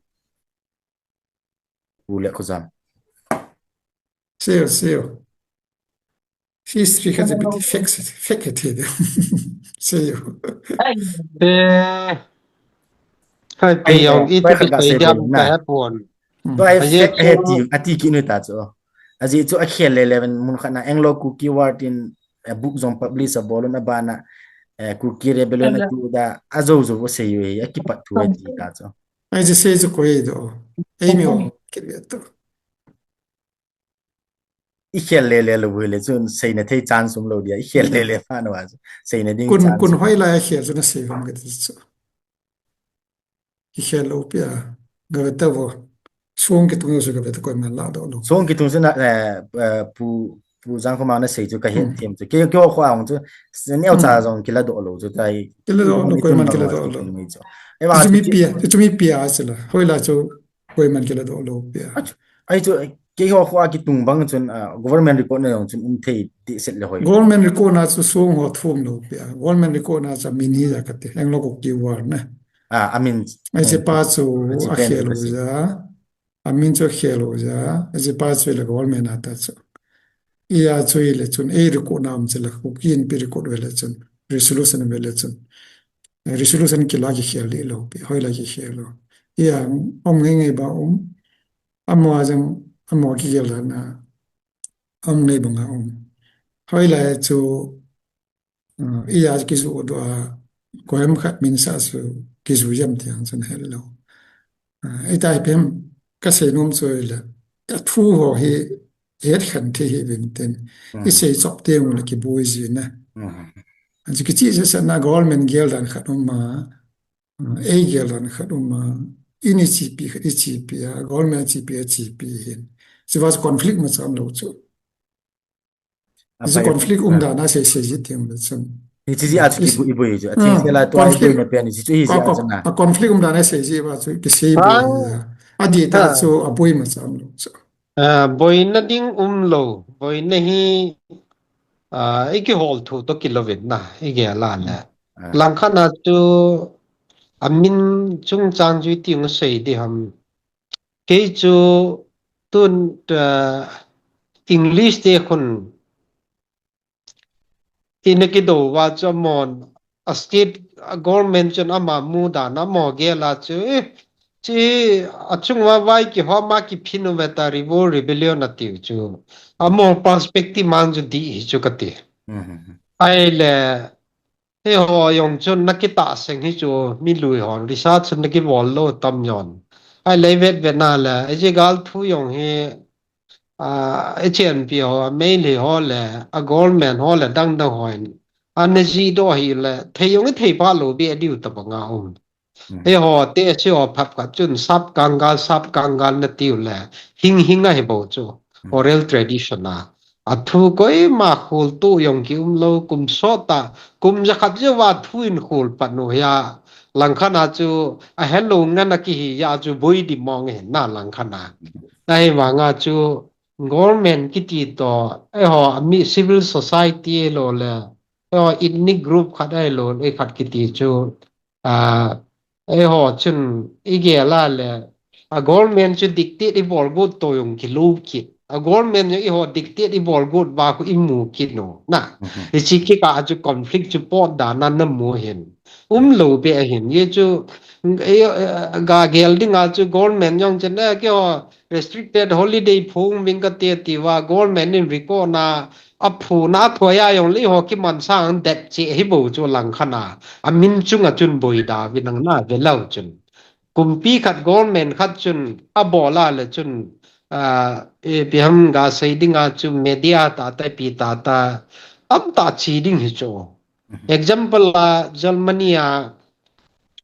Pu Letkhojam. Seiyo, seiyo. History kha jeh a bit fake, fake he the de. Seiyo. Eh. Hai, pi jong, i tu ka sei diam na. Ka he pon. To ai fake he ti, ati kit u ta chu. Ajeh chu akhel le le ven mun khat na Anglo-Kuki War tin, eh, book jong publish abol un abana, eh, Kuki Rebellion ati u da, ajo jo vo seiyo hi, akipat thu ahi ti ta chu. Ai, je sei chu koi do. Ei mi o, kit ve to. I khel le le lou le chun seina thei chance um lou dia. I khel le le pha na va chu. Seina ding kun, chance kun um. Hoilai a khel chu na sei ham kati chu. I khel lou pia. Ga ve ta vo. Song kitung chu ga ve ta koiman la doh lou. Song kitung chu na, eh, eh, Pu Pu Jangkhoma na sei chu ka het them chu. Kei, keiho kho a hung chu, neocha jong kila doh lou chu tai. Kila doh lou, koiman kila doh lou. Chu mi pia, chu mi pia a chu la. Hoilai chu koiman kila doh lou pia. Ai chu, keiho kho a kitung bang chun, ah, government record na jong chun um thei ti set le hoi. Government record na chu song ho thum lou pia. Government record na chu min hi ja kati. Anglo-Kuki War na. Ah, amin. Ai che pa chu akhel u ja. Amin chu akhel u ja, aji pa chu le government a ta chu. Iya chu le chun, ei record na um chu le, Kuki Inpi record ve le chun, resolution ve le chun. Resolution kila kikhel le lou pi, hoilai kikhel lou. Iya, um ngai ngai ba um, amaho jeng, amaho kikhel na, um ngai banga um. Hoilai chu, Uh, iya kiju doh a, koiham khat min sa su kiju jam ti ang chun hello. Uh, ita hi pem ka sei nom chu le, ka thu ho hi het khan thi hi vin tin. I sei chop te ngu le kiboi ji na. Anchu kichi se sa na government gel dan khat um ma, uh, ei gel dan khat um ma, ini chi pi khat i chi pi a, government chi pi a chi pi hin. Chu va conflict ma cham lo chu. Hiche conflict um dan a sei sei ji tiang le chun. Hiche ji a chu kibu ibu ji. A thil la tua conflict na pen hiche chu hi ji a chun na. A conflict um dan a sei ji ba chu kisei bu. A di ta chu a boi ma cham lo chu. A boina ding um lo. Boina hi a i kihol thu to kilo vin na. I gel a na. Langkhat na chu a min chungchang chu i ti ngu sei di ham. Kei chu tun, ah, English te khun ina kido va chu amahon a state, a government chun ama mu dan amaho gel a chu, eh, chi achung va vai kihom a kiphin u ve ta revolt rebellion a tiu chu. Amaho perspective mang chu di hi chu kati. Ahile, Hiho jong chun na kitahseng hi chu mi lui hon, research chun na kibol lo tam jon. Ahile vet vet na le, hiche gal thu jong hi, ah, H N P ho, Meitei ho le, a government ho le dang dang hon. Ana jih doh hile, thei jong i thei pha lou beh diu tabang a um. Eiho, te si ho phap khat chun, sap kangal, sap kangal na tiu le, hing hing ahi bou chu, oral tradition a. A thu koima khol tu jong ki um lou, kum sot a, kum jakhat jou va thu in khol pat nu hi a, langkhat a chu, a helou ngan a kihi a chu boi di mong hi na langkhat a. Ahivang a chu, government kiti toh, eiho, a mi civil society lo le, eiho, ethnic group khat ahilou le, khat kiti chu, a, eiho chun i gel a le, a government chu dictate i bol got toh jong ki lou kit. A government jong eiho dictate i bol got va khu i mu kit nu. Na, i chi kikah a chu conflict chu pot dan a na mu hin. Um lou beh ahin. Ye chu, eh, eh, ga gel ding a chu government jong chen, eh, keiho restricted holiday phung ving kate ti va government in record na a phu na thoi a jong le eiho kiman sang det che hi bou chu langkhat a. A min chung a chun boi da vin ang na ve lou chun. Kumpi khat government khat chun a bol a le chun, ah, eh, ipi ham ga sei ding a chu media tah tah pi tah tah am tah chi ding hi chu. Example a Germany a,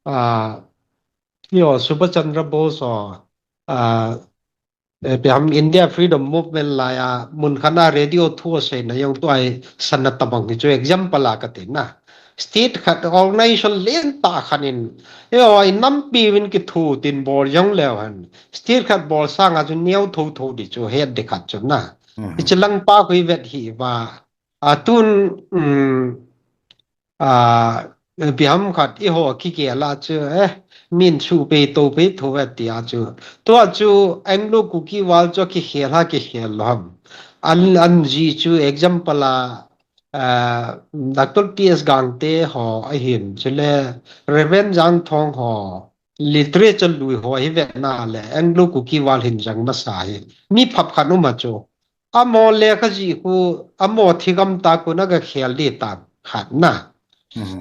ah, eiho, Subhash Chandra Bose ho, ah, eh, ipi ham India Freedom Movement lai a, mun khat a radio thu a sei na jong tu a i san na tabang hi chu example a ka ti na. State khat organization len tah khat in, eiho, i nampi vin ki thu tin bol jong leu hen. State khat bol sang a chu neo tho tho di chu het di khat chu na. I chi lang pa khu i vet hi va. A tun, um, a, ipi ham khat eiho kigel a chu, eh, min su pe to pe tho ve ti a chu. Tua chu Anglo Kuki War chu kikhel ha kikhel lou ham. An, an jih chu example a, a, Doctor T S Gangte ho ahin, chule Reverend Jangthong ho, literature lui ho hi ve na le, Anglo Kuki War hin jang masa hi. Mi phap khat um a chu. Amaho lekha jih khu, amaho thigam tah khu na ga khel di tah khat na.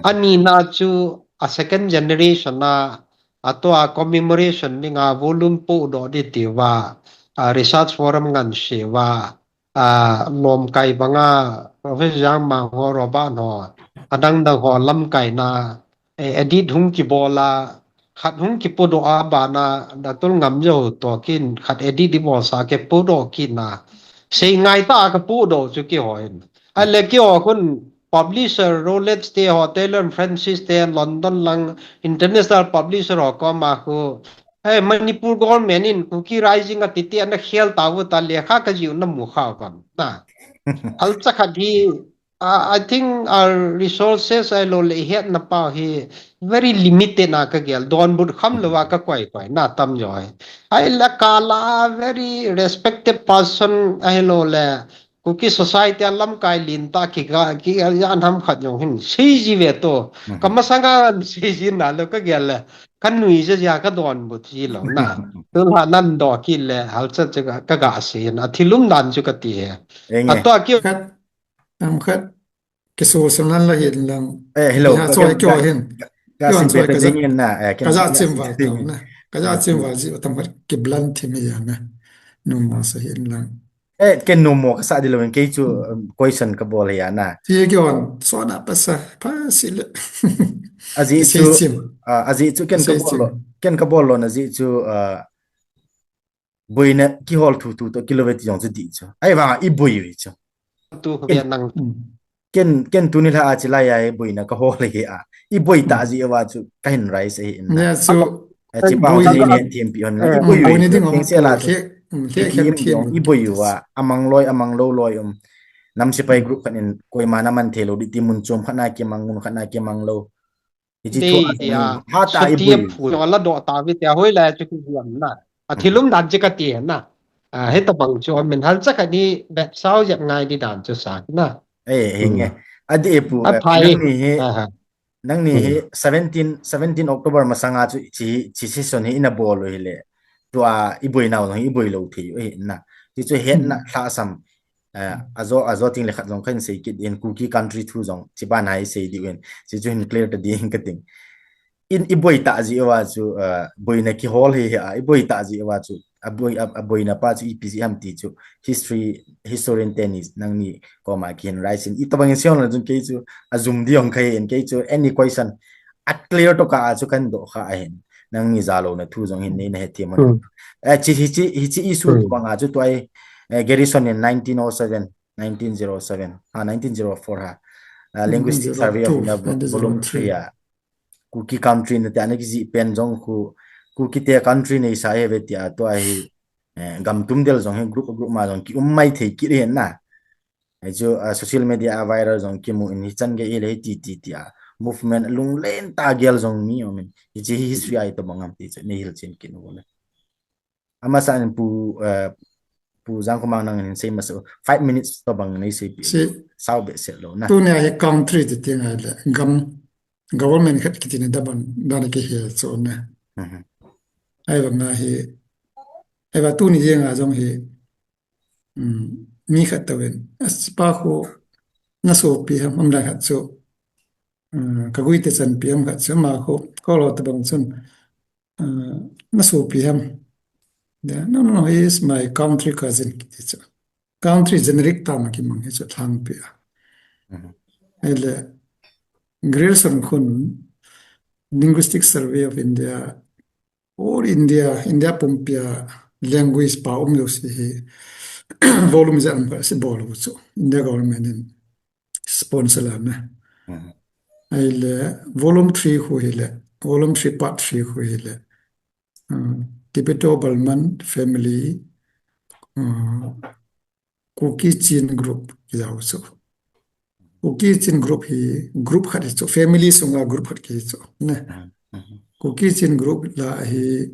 Ani na chu a second generation a, a tua commemoration ding a volume po doh di ti va, a research forum ngan se va, a lom kai bang a, Professor Jangmang ho, Robert ho, a dang dang ho lam kai na, eh, edit hung kibol a, khat hung kipodoh a bana, Doctor Ngamjao toh kin khat edit i bol sa kipodoh kit na. Sei ngai tah a ka podoh chu keiho in. A le keiho khun publisher Routledge te ho, Taylor and Francis te London lang international publisher ho koma khu. Hey, Manipur government in Kuki Rising a titi ana khel ta vu ta lekha ka jiu na mu kha vam. Na. Halcha khat hi Uh, I think our resources ahilou le i hetna pau hi very limited na ka gel, donbut kham lou va ka koi koi na tam jo hi. Ahile ka la very respected person ahilou le Kuki society a lamkai lentah kiga, kiga jan ham khat jong hin sei ji ve to. Ka masanga sei ji na lou ka gel le ka nui ja ja ka donbut ji lou na. Tu la nan doh kit le halcha chu ka, ka ga sei na thil umdan chu ka ti he. Enge. A to ki Khat, am khat, kisosan la hin lang. Eh, hello. Ka, ka, ka, ka, ka, ka ja chim val ji tam khat ki blunt thim hi ja na. Numo sa hin lang. Eh, ken numo ka sa di lou in kei chu, um, question ka bol hi a na. Ti kihon, so na pa sa, pa si le. Ajeh chu, ah, ajeh chu ken ka bol lou, ken ka bol lou na jeh chu, ah, boina kihol thuthu toh kilou ve ti jong chu dih chu. Ahivanga i boi u hi chu. Tu ken, ken, ken tuni lha a chilai a i boina ka hol hi a. I boi tah jeh uva chu ka hin rise ahi in. Nia chu, eh, chi pau boi ni ni thim pi hon la. I boi u hi chu. Ken se la chu. I boi u a, amang loi, amang lou loi um. Nam sipai group khat in koima na man thei lou di ti mun chom khat na kimang, mun khat na kimang lou. Hichi thu a, ha ta i bui. Phu no la do ta vi te hoi la chu ki hiam na. A thil umdan che ka ti na. A, heta bang chu min halcha ka ni bet sao jep ngai di dan chu sa na. Eh, hinge. A di e pu, eh, nang ni hi, nang ni hi seventeen, seventeen October masanga chu chi, chi session hi ina bol u hi le. Tua i boi nau hi i boi lou thei u hi na. Ti chu hetna lhasam. Eh, ajo, ajo ting le khat jong khan sei kit in Kuki country thu jong, chi ban hai sei di un, chi chu hin clear ta ding ka ting. In i boi tah jeh uva chu, eh, boina kihol hi hi a, i boi tah jeh uva chu, aboi, ab-, aboina pa chu ipi jeh ham ti chu history, historian teni nangni koma kihin raise in. Itobang in seijongle chun kei chu ajum ding jong kahin, kei chu any question a clear tokah a chu kahin dohkha ahin. Nangni jalouna thu jong hin neina hethem un. Hmm. Eh, hiche, hiche, hiche issue Hmm. tobang a chu tua hi, eh, Garrison in nineteen oh seven, nineteen zero seven, ah, nineteen zero four ha. Ah, Linguistic Survey of India, volume three a. Kuki country nati ana kijih pen jong khu, Kuki te country neisa ahi ve tia tua hi, eh, gam tum del jong hi group, group ma jong kium mai thei kit ahin na. Hichu, ah, social media a viral jong kimu in hichan gei hile hiti ti tia movement lunglen tah gel jong mi um in. Hiche hi history a itobang ham ti chu neihil chen kit un le. Amasan Pu, eh, Pu Jangkhomang nangin sei masa u, five minutes tobang neiseipi. Sei. Sao behseh lou na. Tunia hi country ti teng ahile, gam, government khat kiti na daban, dan kihe chu na. Mhm. Ahivanga hi, ahiva tuni jenga jong hi, um, mi khat touvin, a, pa khu, nasopi ham, um, lai khat chu, um, kagui te chanpi ham khat chu, ama khu, kolo tobang chun, uh, nasopi ham. Yeah, no, no, no, he is my country cousin, kiti chu. Country generic term a kimang hi chu lhangpi a. Mhm. Ahile, Grierson khun, Linguistic Survey of India, all India, India pumpia language pa um jouse hi, volume jat khat asei bol u chu. India government in sponsor la na. Mhm. Ahile, volume three khu hile, volume three part three khu hile, uh, Tibeto-Burman family, uh, Kuki Chin group kijao chu. Kuki Chin group hi group khat hi chu, family sunga group khat kihi chu. Ne. Mhm, mhm. Kuki Chin group la hi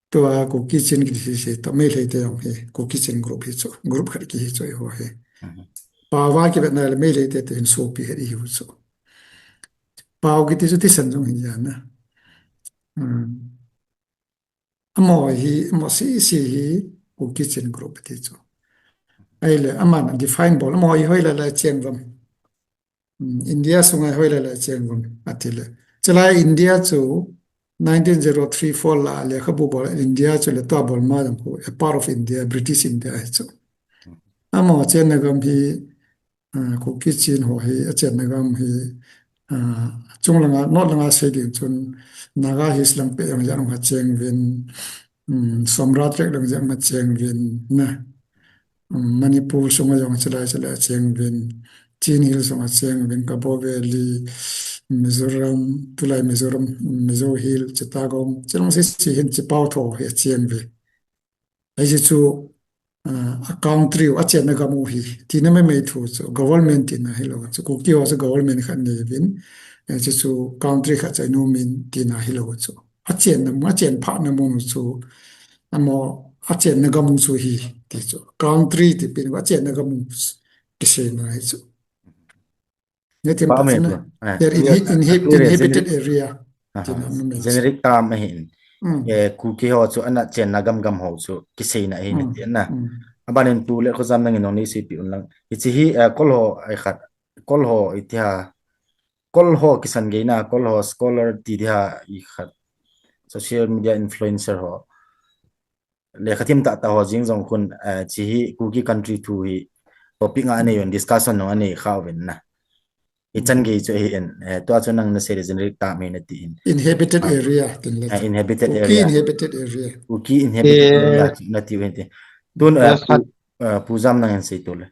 tua Kuki Chin kiti hi, tua Meitei te jong hi Kuki Chin group hi chu, group khat kihi chu eiho hi. Mhm. Pao a kivetna le Meitei te toh hin sopi khat ihiu chu. Pao kiti chu thisan jong hi jana. Hmm. Amaho hi, amaho sese hi Kuki Chin group ti chu. Ahile, aman define bol, amaho hi hoilai lai cheng uvam. Hmm, India sunga hoilai lai cheng uvam, ati le. Chulai India chu nineteen zero three four la lekhabu bol India chu le tua Burma jong khu a part of India, British India hi chu. Amaho chenna gam hi, ah, Kuki Chin ho hi, achenna gam hi, ah, chunglanga, north langa sei ding chun, Naga Hills lang peh jong jat jong acheng uvin, um, Somraw Tracts lang jat jong acheng uvin, na. Um, Manipur sunga jong chulai chulai acheng uvin, Chin Hills sunga acheng uvin, Kabaw Valley, Mizoram, tulai Mizoram, Mizo Hill, Chittagong, chulai sese hin chipao tho hi acheng uve. Hiche chu, ah, a country u, achenna gam u hi, tina maimai thu chu, government tina hilou chu, Kuki ho chu government khat nei uvin, eh, hiche chu country khat chu anom in tina hilou chu. Achenna mun, achen phatna mun u chu, amaho, achenna gam u chu hi, ti chu. Country ti pen, achenna gam u kiseina hi chu. Nge ti pa tam me na. Tu. Ah, they're clear, inhi-, inhi-, clear, inhabited generic area. Aha, tina maimai chu. Generic term ahin. Mm. Eh, Kuki ho chu ana chenna gam gam ho chu kiseina ahin, mm, ti na. Mm. Abanin Pu Letkholjam nangin nong neiseipi un lang. Hiche hi, eh, Kol ho ai khat, Kol ho iti ha, Kol ho kisan geina, Kol ho scholar ti di ha i khat, social media influencer ho. Lekhathiem tahtah ho jeng jong khun, eh, hiche hi Kuki country thu hi topic nga anei uvin, discussion jong anei kha uvin na. Hichan gei chu ahin, eh, tua chu nang nasei le generic term ahi nati in. Inhabited area, tin le. Eh, inhabited area. Kuki inhabited area. Kuki inhabited area chu nati uvin ti. Tun, eh, Pu, eh, Pu Jam nangin sei to le.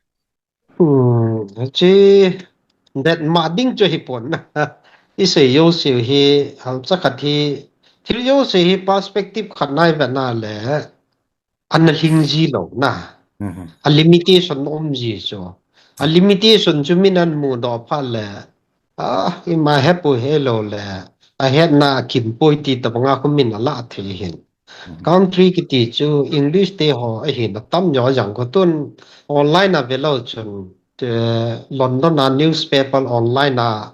Hmm, hiche det ma ding chu hipon. I sei jouse hi, hamsa khat hi, thil jouse hi perspective khat nai vena le, ana lhing ji lou na. Mhm. A limitation um ji chu. A limitation chu min amu doh phat le, ah, ima hepu helou le, ahetna kimpoi ti tabanga khu min ala thei hin. Mhm. Country kiti chu English te ho ahin atam jo jang ko tun online a velou chun, eh, London a newspaper online a,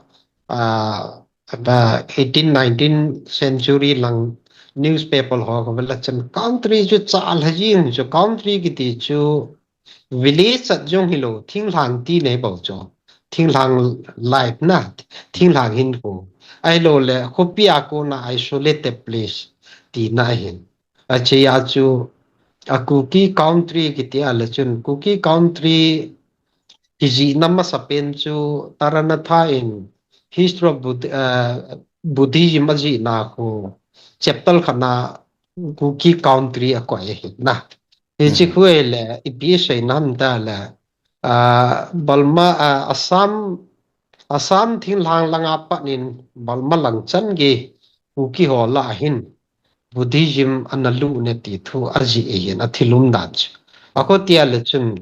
ah, the eighteen, nineteenth century lang newspaper ho ko vela chun country chu cha lha jing chu country kiti chu village chat jong hilou, thinglhang ti nei bou chu. Thinglhang life na, thinglhang hinkho. Ahilou le, khopi a kona isolated place tina ahin. Hiche a chu, a Kuki country kiti a le chun, Kuki country kijihna masapen chu Taranatha in History of Bud-, uh, Buddhism ajihna khu chapter khatna Kuki country akoi ahi na. Hichi khu le ipi seina ham tile, uh, Burma, uh, Assam, Assam thinglhang langa pat in Burma lang chan gei Kuki ho lah a hin Buddhism ana lut e ti thu ajih ahin, athilum dan chu. Akhuti a le chun,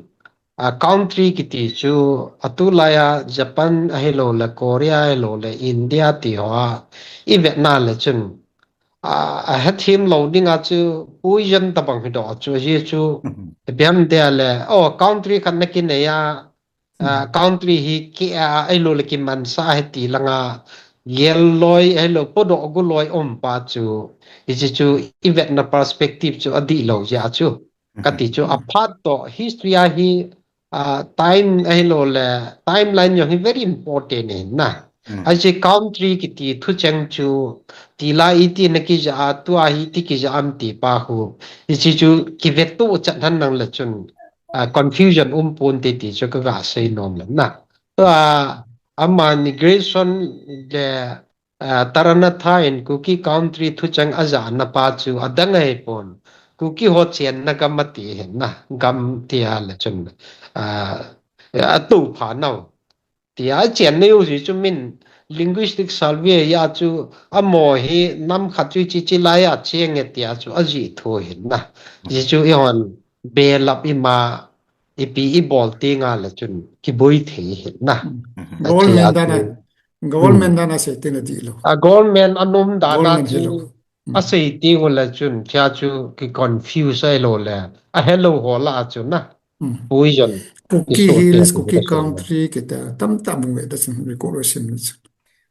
a country kiti chu atulai a Japan ahilou le Korea ahilou le India ti ho a ivet na le chun, a, ahethem lou dinga chu poison tabang hi doh chu, ajeh chu, ipi ham tile, oh, country khat na kinei a, a, country hi ki, a, ahilou le kimansa ahi ti langa gel loi, ahilou podoh gu loi um pa chu, hichi chu ivetna perspective chu adih lou jeh chu. Kati chu aphat toh history a hi, a, time ahilou le timeline jong hi very important ahi na. Hichi country kiti thucheng chu tila iti na kija a, tua hi iti kija am ti pa khu, hichi chu kivet toh chat hen lang le chun, a, confusion um ponte ti chu kaga sei nom le na. Tua, ama Negril Song le, a, Taranatha in Kuki country thucheng ajahna pa chu adang ahipon, Kuki ho chenna gam ati ahin na, gam ti a le chun, a, atoupha nau tia achenna u jeh chu min linguistic survey a chu amaho hi nam khat chu hichi chi lai a cheng e tia chu ajih thu ahin na. Jeh chu eihon belap ima ipi ibol tenga le chun kiboi thei ahin na. Government dan a, government dan a sei teng adih lou. A government anom dan a chu asei teng u le chun, chia chu ki confuse ahilou le, ahelou ho lah a chu na. Poison. Kuki Hills, Kuki Country kiti tamtah mu ve ta chun record asim na chu.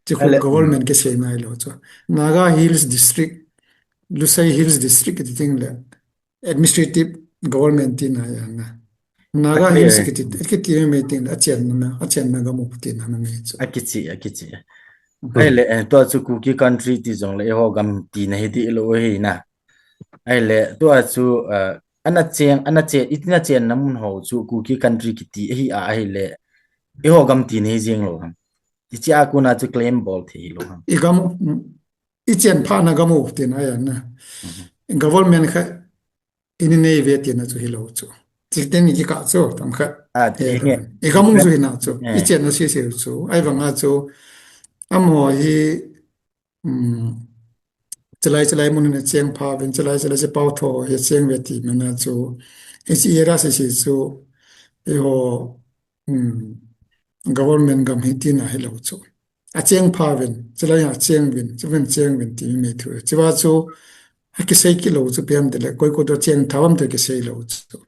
Chu khu government kisei nai lou chu. Naga Hills District, Lushai Hills District kiti teng le administrative government tina ahi na. Naga Hills kiti, kiti me teng le achenna, achenna gam u tina na me chu. Akichi, akichi. Ahile, eh, tua chu Kuki Country ti jong le eiho gam tina hi dih lou ahi na. Ahile, tua chu, eh, ana cheng, ana che, itina chenna mun ho chu Kuki Country kiti ahi a, ahile, eiho gam tina hi jing lou ham. Hichi a kona chu claim bol thei lou ham. I gam, mm, i chenphah na gam u tina ahi na. Government kha ini nei ve tina chu hilou chu. Chiteng i kikah chu tam khat. I gam u chu hina chu. I chenna sese chu. Ahivanga chu amaho hi, um, chulai chulai mun in acheng pha uvin, chulai chulai chu pao tho hi acheng ve ti mana chu. Hichi era sese chu eiho, um, government gam hi tina hilou chu. Acheng pha uvin, chulai a acheng uvin, chuvin cheng uvin ti mi thu. Chuva chu akisei kit lou chu ipi ham tile, koi koi toh cheng tha uvem ti kisei lou chu.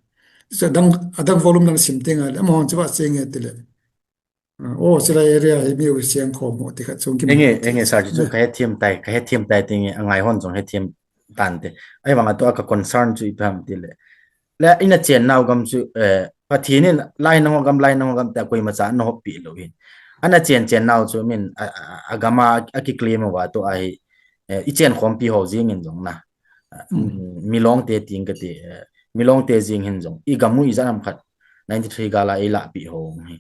Chu adang, adang volume lang sim tenga le, amaho chuva cheng e tile, a, o, chulai area hi mi u cheng khom u ti khat chu kimu. Enge, enge, sir, chu kahethem tai, kahethem tai ti nge, angai hon jong hethem tante. Ahivanga tua ka concern chu ipi ham tile, le ina chen nau gam chu, eh, Pathen in lai nang gam, lai nang gam tia koimacha ana hoppi lou hin. Ana chen chen nau chu min, a, a, a gam a, akiclaim uva tua hi, eh, i chen khompi ho jeng in jong na. Milong te ting kati, eh, Milong te jeng hin jong i gam u ijat ham khat ninety-three gal a eilahpi ho hi.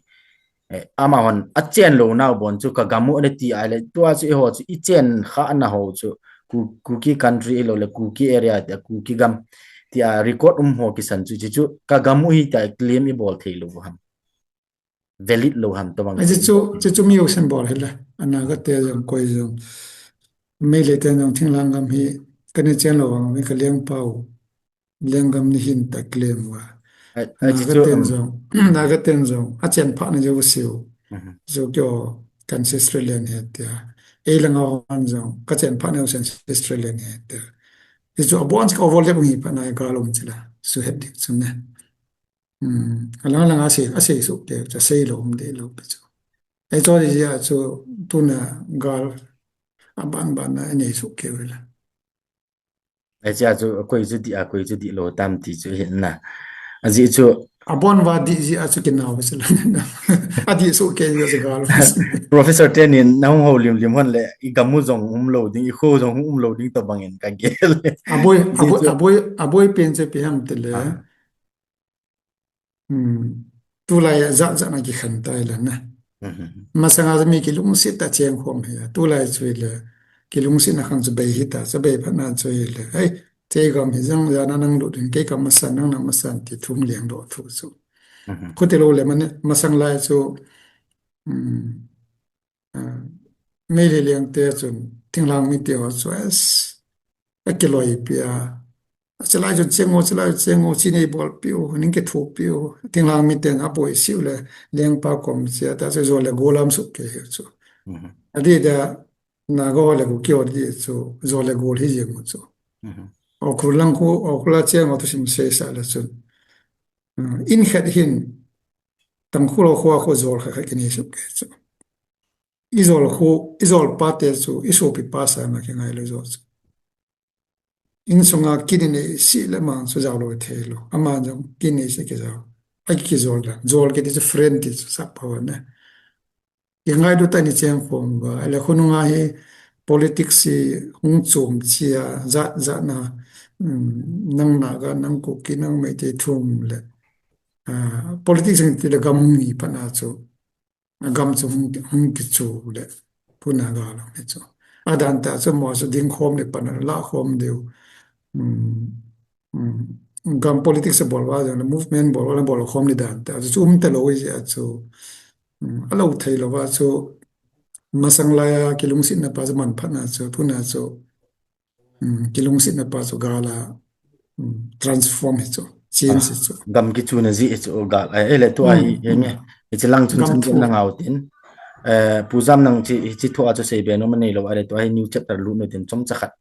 Eh, amahon achen lou nau bon chu ka gam u ana ti ahile, tua chu eiho chu i chen khah na ho chu Ku-, Kuki Country ahilou le Kuki area tia, Kuki gam tia record um ho kisan chu, chu, chu ka gam u hi tia claim i bol thei lou ham. Valid lou ham tobang. Ahi chu, chu, chu mi u sen bol hile. Ana kate jong koi jong. Meitei te jong thinglhang gam hi kana chen lou vang, mi ka leng pau. Lenggam ni hin ta claim uva. Naga ten jong, Naga ten jong, achen phah na jo siu. Zo kio kan Australian he tia. Ei langa hon jong, ka chen phah na jo sen Australian he tia. Hichu abon chu ka overlap ngi pha na gal um chila. Su het dik chu ne. Hmm. Alang langa sei, asei su te, cha sei lou um de lou pe chu. Ei cho di ya chu tuna gal aban ban na nei su ke vela. Ahi chu, koi chu di a, koi chu di lou tam ti chu hin na. Ajeh chu, Abon va di ji a chu kinau se la. Adi su ke ji se gal. Professor tenin nahung ho lim lim hon le i gamu jong um lo ding, i kho jong um lo ding to bangin ka gel. Aboi aboi aboi aboi pen che pe ham te le. Hmm. Tulai a jat jat na kikhen tai la na. Masanga chu mi kilungset ta cheng khom hi. Tulai chu le kilungset na khang chu bei hi ta, chu bei phat na chu hi le. Hei, chei gam hi jang jana nang lut in kei kam masan nang na masan ti thum liang doh thu chu. Khuti lo le mane masang lai chu, um, Meitei liang te chun thinglhang mite ho chu as a kiloi pia. Chilai chun chengo, chilai chun chengo, chinei bol piu, ning ke thu piu. Thinglhang mite na boi siu le liang pa kom chia ta chu zo le golam su ke chu. Adi da na go le go kio di chu zo le gol hi jeng chu. O khu lang khu, o khu la chengo tu sim se sa le chun. In khat hin tang khu lo khu a khu zol kha kha kini su ke chu. I zol khu, i zol pa te chu, i sopi pa sa na ki ngai lo zo chu. In sunga kini nei si le mang chu zau lo thei lo. Ama jong kini si ki zau. A ki zol la. Zol ki ti chu friend ti chu sa pa wa ne. Ki ngai du ta ni cheng khom ba. Le khu nunga hi politics si hung chom chia za za na. Nang na ga nang ku ki nang mai te thum le. Politics ti le gam ni pa na chu. Gam chu hung kichu le puna ga lo ni chu. Adan ta chu mo chu ding khom le pan la khom deu. Gam politics a bol wa le movement bol wa le bol khom ni dan ta chu um ta lo i a chu. A lo thei lo wa chu masang lai a kilungset na pa chu man phat na chu puna chu. Kilungset na pa chu gal a transform hi chu, change hi chu. Gam kichu na ji hi chu gal a, eh, le tu a hi, eh, nge, hi chi lang chun chun na ngau tin. Eh, Pu Jam nang chi, hi chi thu a chu sei be no ma nei lo, a le tu a hi new chapter lu no tin chom cha khat.